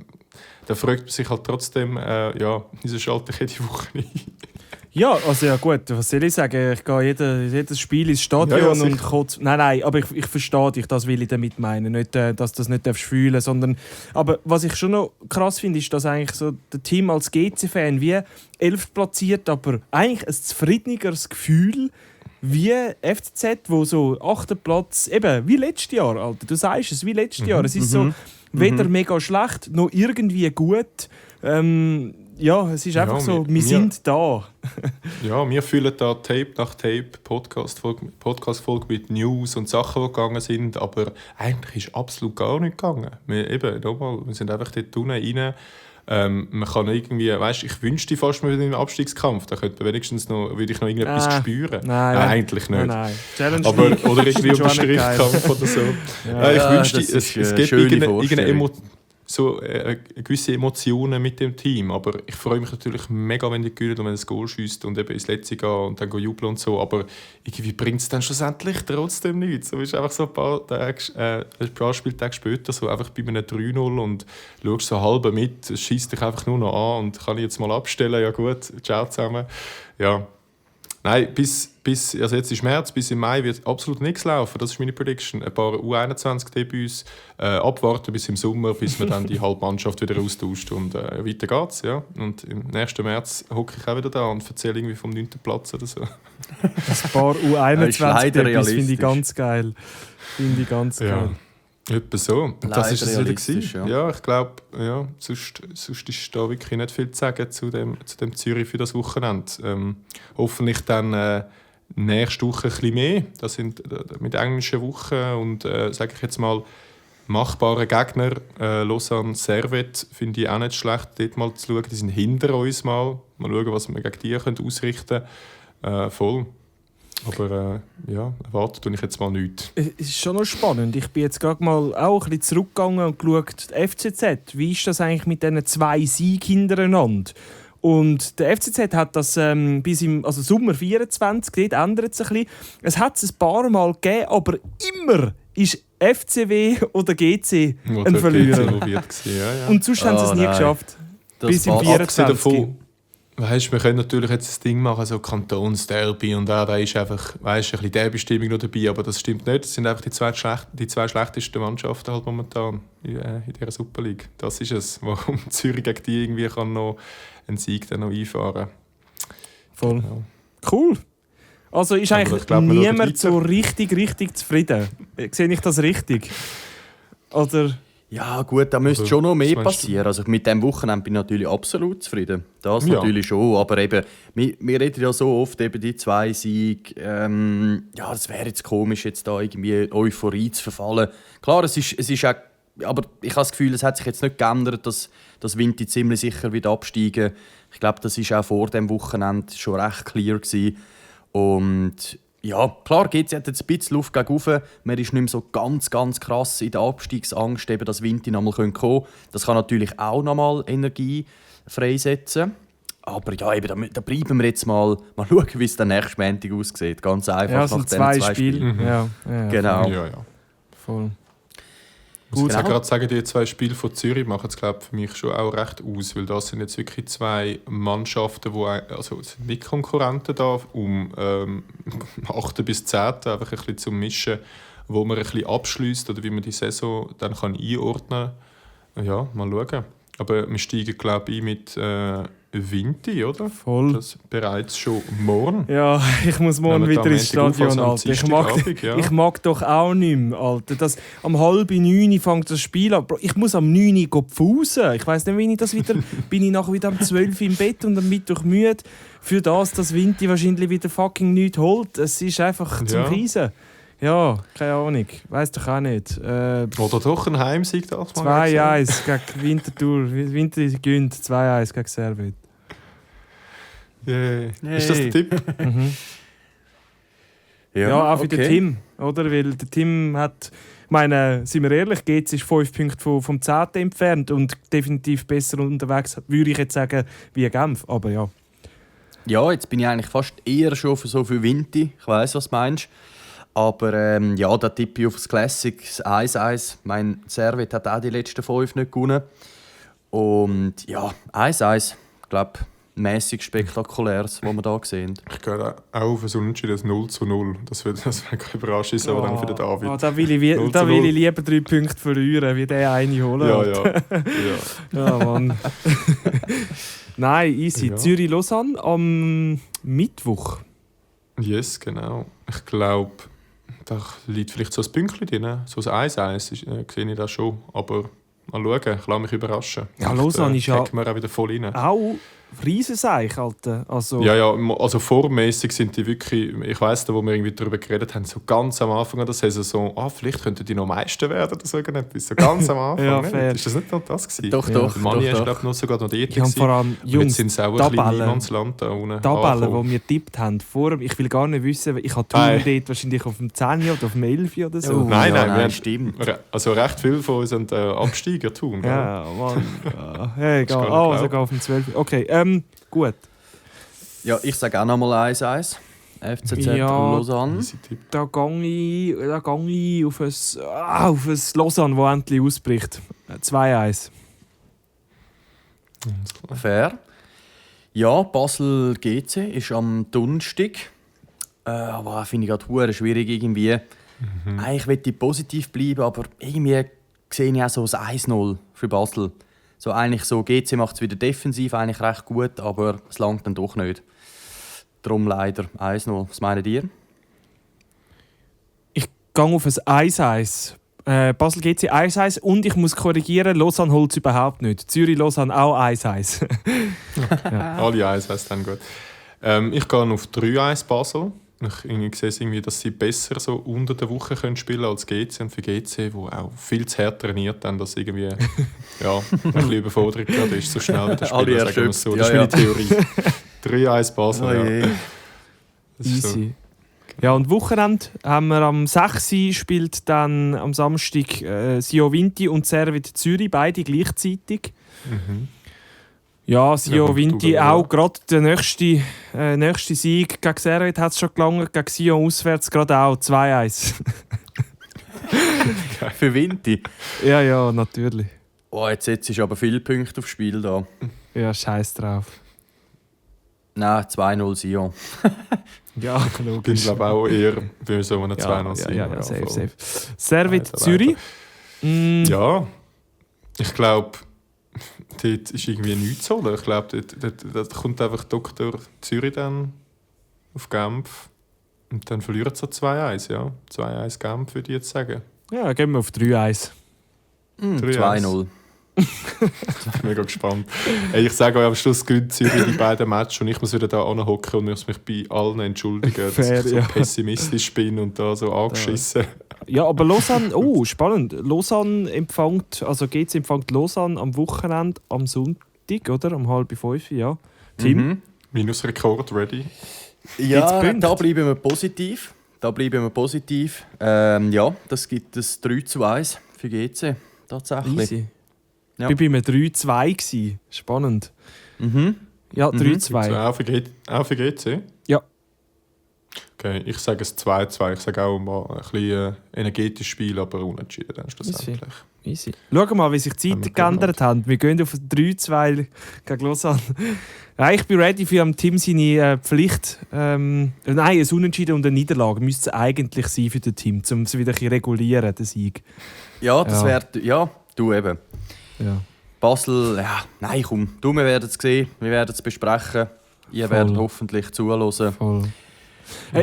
da fragt man sich halt trotzdem, wieso schalte ich jede Woche ein? Ja, also ja gut, was soll ich sagen? Ich gehe jedes Spiel ins Stadion und kurz... Nein, aber ich verstehe dich, das will ich damit meinen. Nicht, dass du das nicht fühlen darfst, sondern... Aber was ich schon noch krass finde, ist, dass eigentlich so der Team als GC-Fan wie 11 platziert, aber eigentlich ein zufriedeneres Gefühl wie FCZ, wo so 8. Platz, eben wie letztes Jahr, Alter. Du sagst es, wie letztes Jahr. Es ist so weder mega schlecht, noch irgendwie gut. Ja, es ist einfach so, wir sind da. Ja, wir fühlen da Tape nach Tape, Podcast-Folge mit News und Sachen, die gegangen sind, aber eigentlich ist absolut gar nicht gegangen. Wir sind einfach dort unten rein. Man kann irgendwie, weißt, ich wünschte fast mal wieder in den Abstiegskampf, da könnte wenigstens noch, würde ich noch irgendetwas spüren. Nein, eigentlich nicht. Nein. Aber, oder irgendwie um den Strichkampf oder so. Ich wünschte, es gibt gewisse Emotionen mit dem Team, aber ich freue mich natürlich mega, wenn die gewinnen und wenn es Goal schießt und eben ins Letzte gehen und dann jubeln und so, aber irgendwie bringt es dann schlussendlich trotzdem nichts. Du bist einfach so ein paar Spieltage später so einfach bei einem 3-0 und schaust so halb mit, es schießt dich einfach nur noch an und kann ich jetzt mal abstellen, ja gut, ciao zusammen. Ja. Nein, also jetzt ist März, bis im Mai wird absolut nichts laufen. Das ist meine Prediction. Ein paar U21-Debüts, abwarten bis im Sommer, bis man dann die halbe Mannschaft wieder austauscht. Und weiter geht's. Ja. Und im nächsten März hocke ich auch wieder da und erzähle irgendwie vom 9. Platz oder so. Ein paar U21-Debüts finde ich ganz geil. Geil. Etwa so. Und das ist es wieder gewesen. Ja, ich glaube, sonst ist da wirklich nicht viel zu sagen zu dem Zürich für das Wochenende. Hoffentlich dann nächste Woche ein bisschen mehr. Das sind mit englischen Wochen und, sage ich jetzt mal, machbare Gegner. Lausanne, Servette finde ich auch nicht schlecht, dort mal zu schauen. Die sind hinter uns mal. Mal schauen, was wir gegen die ausrichten können. Voll. Aber erwartet tue ich jetzt mal nichts. Es ist schon noch spannend. Ich bin jetzt gerade mal auch ein bisschen zurückgegangen und geschaut, die FCZ, wie ist das eigentlich mit diesen 2 Siegen hintereinander? Und der FCZ hat das bis im Sommer 24, dort ändert es ein bisschen. Es hat es ein paar Mal gegeben, aber immer ist FCW oder GC ein Verlierer. Und sonst haben sie es nie geschafft. Das bis im 24. Weißt, wir können natürlich jetzt das Ding machen, so Kantonsderby und da ist einfach, weißt, ein bisschen Derby-Stimmung noch dabei, aber das stimmt nicht. Das sind einfach die zwei schlechtesten Mannschaften halt momentan in dieser Super League. Das ist es, warum Zürich gegen die irgendwie kann noch einen Sieg dann noch einfahren. Voll. Genau. Cool. Also ist Aber eigentlich ich glaub, wir schauen niemand so richtig zufrieden. Sehe ich das richtig? Oder? Ja gut, da müsste Also, schon noch mehr was meinst du? passieren. Also mit dem Wochenende bin ich natürlich absolut zufrieden. Das Ja. natürlich schon, aber eben, wir reden ja so oft eben die 2 Siege. Ja, das wäre jetzt komisch, jetzt da irgendwie Euphorie zu verfallen. Klar, es ist auch, aber ich habe das Gefühl, es hat sich jetzt nicht geändert, dass Vinti ziemlich sicher wieder absteigen. Ich glaube, das ist auch vor dem Wochenende schon recht clear gewesen. Und ja, klar, GC hat jetzt ein bisschen Luft gegen rauf. Man ist nicht mehr so ganz krass in der Abstiegsangst, eben, dass Vinti noch mal kommen können. Das kann natürlich auch noch mal Energie freisetzen. Aber ja, eben, da bleiben wir jetzt mal schauen, wie es dann nächsten Montag aussieht. Ganz einfach Ja, es nach sind diesen 2 2 Spiele. Spielen. Ja, Genau. Ja. voll. Ich muss Genau. auch gerade sagen, die 2 Spiele von Zürich machen es, glaube ich, für mich schon auch recht aus, weil das sind jetzt wirklich 2 Mannschaften, also es sind nicht Konkurrenten da, um 8. bis 10. einfach ein bisschen zum Mischen, wo man ein bisschen abschliesst oder wie man die Saison dann kann einordnen kann. Ja, mal schauen. Aber wir steigen, glaube ich, mit Vinti, oder? Voll. Das bereits schon morgen. Ja, ich muss morgen Nehmen wir wieder da ins am Montag Stadion, auf, also am Alter. Dienstagabend, ja. Ich mag doch auch nicht mehr, Alter. Am 8:30 fängt das Spiel an. Bro, ich muss am 9 Uhr pfusen. Ich weiss nicht, wie ich das wieder... bin ich nachher wieder um 12 Uhr im Bett und am Mittwoch müde. Für das, dass Vinti wahrscheinlich wieder fucking nichts holt. Es ist einfach zum Ja. Riesen. Ja, keine Ahnung. Weiss doch auch nicht. Oder doch ein Heimsieg, das mal 2-1 gegen Winterthur. Winter gewinnt 2-1 gegen Servet. Yeah. Ist das der Tipp? Ja, auch für den Tim, oder? Weil der Tim hat, ich meine, sind wir ehrlich, GC ist 5 Punkte vom 10. entfernt und definitiv besser unterwegs, würde ich jetzt sagen, wie Genf. Aber ja. Ja, jetzt bin ich eigentlich fast eher schon für Vinti. Ich weiss, was du meinst. Aber ja, da tippe ich auf das Classic, das 1-1. Mein Servet hat auch die letzten 5 nicht gewonnen. Und ja, 1-1. Ich glaube, mäßig spektakuläres, was wir hier sehen. Ich gehe auch auf ein Unentschieden, das 0-0. Das wäre keine Überraschung, aber dann für den David. Da will ich lieber 3 Punkte verlieren, wie der eine holen. Ja. Ja, Mann. Nein, easy. Ja. Zürich-Lausanne am Mittwoch. Yes, genau. Ich glaube, da liegt vielleicht so ein Pünktchen drin. So ein 1-1 sehe ich das schon. Aber mal schauen, ich lasse mich überraschen. Ja, Lausanne ist ja- Hacken wir auch wieder voll rein. Auch Riesenseich, Alter. Also, Ja, also formmäßig sind die wirklich, ich weiss, da wo wir irgendwie darüber geredet haben, so ganz am Anfang der Saison so, vielleicht könnten die noch Meister werden oder so irgendetwas. So ganz am Anfang. Ja, nicht? fair. Ist das nicht noch das gewesen? Doch, Ja. doch. Der Mani ist, doch. glaube ich, noch sogar noch dort. ich habe vor allem, Und Jungs, jetzt sind sie auch ein bisschen Tabellen. Niemandsland da unten. Tabellen, angekommen. die wir getippt haben, ich will gar nicht wissen, ich habe Nein. Thun dort wahrscheinlich auf dem 10 oder auf dem 11 oder so. Oh, Nein, ja, wir haben- stimmt. Also recht viele von uns sind Absteiger tun. gell? Ja, Mann. Ja. Hey, Das egal. kann ich Also glauben. geh auf dem 12. Okay, gut. Ja, ich sage auch nochmal 1-1. FCZ Ja. Lausanne. Easy Tipp. Da gehe ich auf ein Lausanne, das endlich ausbricht. 2-1. Fair. Ja, Basel GC ist am Donnerstag. Aber finde ich gerade hure schwierig irgendwie. Eigentlich möchte ich positiv bleiben, aber irgendwie sehe ich auch so ein 1-0 für Basel. So eigentlich so, GC macht es wieder defensiv eigentlich recht gut, aber es langt dann doch nicht. Darum leider 1-0. Was meint ihr? Ich gehe auf ein 1-1. Basel GC 1-1 und ich muss korrigieren, Lausanne holt es überhaupt nicht. Zürich-Lausanne auch 1-1. Alle 1 wäre dann gut. Ich gehe auf 3-1 Basel. Ich sehe es irgendwie, dass sie besser so unter der Woche können spielen als GC. Und für GC, wo auch viel zu hart trainiert haben, dass irgendwie ja, ein bisschen Überforderung gerade ist, so schnell wieder Alle spielen, sagen wir es erschöpft, so. Das ja, ist meine Theorie. 3-1 Basel, ja. Das ist so. Easy. Ja, und Wochenende haben wir am 6. spielt dann am Samstag Sio Vinti und Servet Zürich, beide gleichzeitig. Mhm. Ja, Sio Ja, Vinti ja. auch gerade der nächste Sieg gegen Servet hat es schon gelangt, gegen Sio auswärts gerade auch 2-1. Für Vinti. Ja, natürlich. Oh, jetzt setzt aber viele Punkte aufs Spiel da. Ja, scheiß drauf. Nein, 2-0 Sion. Ja, Ich logisch. glaube auch eher bei so einem 2-0 Ja, safe, voll. safe. Servet Leider, Zürich. Ja, ich glaube, dort ist irgendwie nichts zu holen. Ich glaube, dort kommt einfach Dr. Zürich dann auf Genf und dann verlieren sie so 2-1, ja. 2-1 Genf, würde ich jetzt sagen. Ja, gehen wir auf 3-1. 2-0. Ich bin mega gespannt. Ey, ich sage euch, am Schluss gewinnt Zürich die beiden Matches und ich muss wieder da hocken und muss mich bei allen entschuldigen, Fair, dass ich so ja. pessimistisch bin und da so angeschissen. Ja, aber Lausanne, spannend. Lausanne empfängt, also GC empfängt Lausanne am Wochenende, am Sonntag, oder? Um 4:30, ja. Tim? Minusrekord ready. Ja, Punkte? da bleiben wir positiv. Ja, das gibt es 3-1 für GC. Tatsächlich. Easy. Ja. Ich war bei einem 3-2 gewesen. Spannend. Ja, 3-2. Auch für GC? Ja. Okay, ich sage es 2-2. Ich sage auch mal ein bisschen energetisches Spiel, aber unentschieden dann schlussendlich. Easy. Schau mal, wie sich die Zeiten geändert haben. Wir gehen auf 3-2 gegen Lausanne. Ja, ich bin ready für am Team seine Pflicht. Nein, ein Unentschieden und eine Niederlage müsste es eigentlich sein für das Team, um es wieder ein bisschen regulieren, den Sieg. Ja, das Ja. wäre. Ja, du eben. Ja. Basel, ja, nein, komm. Du, wir werden es sehen, wir werden es besprechen. Ihr Voll. werdet hoffentlich zuhören. Voll.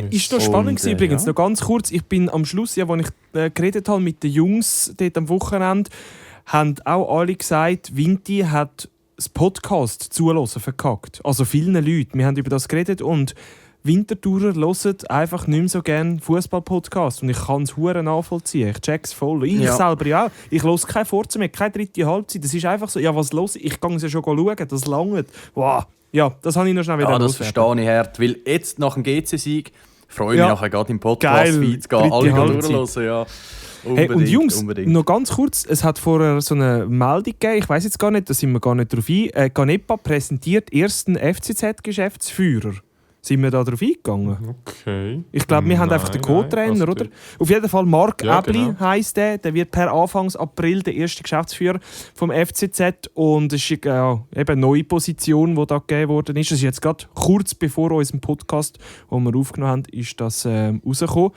Ist noch spannend gewesen, übrigens, ja. noch ganz kurz. Ich bin am Schluss, ja, als ich geredet habe mit den Jungs dort am Wochenende, haben auch alle gesagt, Vinti hat das Podcast zuhören verkackt. Also vielen Leuten. Wir haben über das geredet und Wintertourer hören einfach nicht mehr so gerne Fußball-Podcast. Und ich kann es hure nachvollziehen. Ich check's voll. Ich selber ja auch. Ich höre keine Vorzeit mehr, keine dritte Halbzeit. Das ist einfach so, ja, was los? Ich gehe es ja schon schauen, das langt. Wow. Ja, das habe ich noch schnell wieder Ja, das loswerden. verstehe ich hart. Weil jetzt nach dem GC-Sieg freue ich Ja. mich nachher gerade im Podcast-Feed zu gehen, Dritte alle Halbzeit. durchhören. Ja. Hey, und Jungs, unbedingt. noch ganz kurz, es hat vorher so eine Meldung gegeben, ich weiß jetzt gar nicht, da sind wir gar nicht drauf ein. Ganepa präsentiert ersten FCZ-Geschäftsführer. Sind wir da drauf eingegangen? Okay. Ich glaube, wir haben einfach den Co-Trainer, oder? Auf jeden Fall Marc Ja, Äbli genau. heisst der. Der wird per Anfang April der erste Geschäftsführer vom FCZ. Und es ist eben eine neue Position, die da gegeben worden ist. Das ist jetzt gerade kurz bevor unserem Podcast, den wir aufgenommen haben, ist das rausgekommen.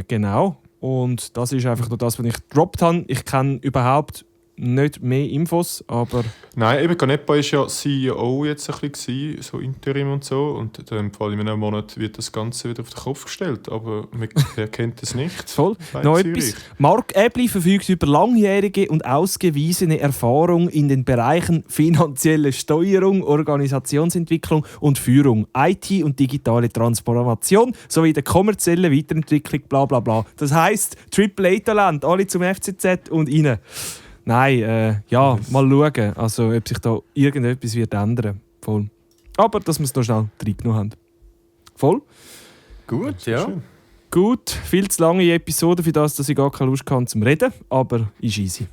Genau. Und das ist einfach nur das, was ich gedroppt habe. Ich kenne überhaupt nicht mehr Infos, aber Nein, eben Ganepa war ja CEO jetzt ein bisschen, so Interim und so. Und dann in einem Monat wird das Ganze wieder auf den Kopf gestellt. Aber wer kennt das nicht? voll. Bei Noch Zürich. etwas. Marc Äbli verfügt über langjährige und ausgewiesene Erfahrung in den Bereichen finanzielle Steuerung, Organisationsentwicklung und Führung, IT und digitale Transformation sowie der kommerziellen Weiterentwicklung, bla bla bla. Das heisst, AAA-Talent, alle zum FCZ und rein. Nein, ja, mal schauen, also, ob sich da irgendetwas wird ändern. Voll. Aber dass wir es noch schnell reingenommen haben. Voll. Gut, ja. Schön. Gut, viel zu lange Episode für das, dass ich gar keine Lust hatte zum Reden, aber ist easy.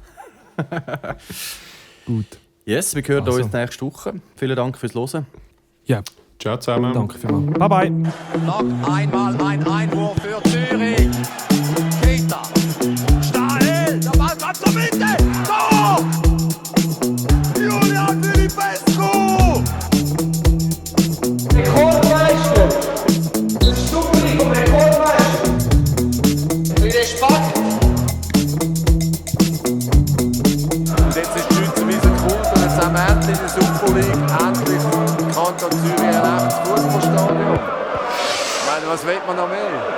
Gut. Yes, wir hören Also. uns nächste Woche. Vielen Dank fürs Hören. Ja, Ciao zusammen. danke vielmals. Bye bye. Noch einmal ein Einwurf für Zürich. Keita. Stahl. Der Ball kommt zur Mitte. Tor! Julian Filipescu. Rekordmeister! Super League Rekordmeister! Für den Spack! Und jetzt ist die Schweizer Wiese geholt und jetzt am Ende in der Super League endlich Kanton Zürich ein echtes Fußballstadion. Ich meine, was will man noch mehr?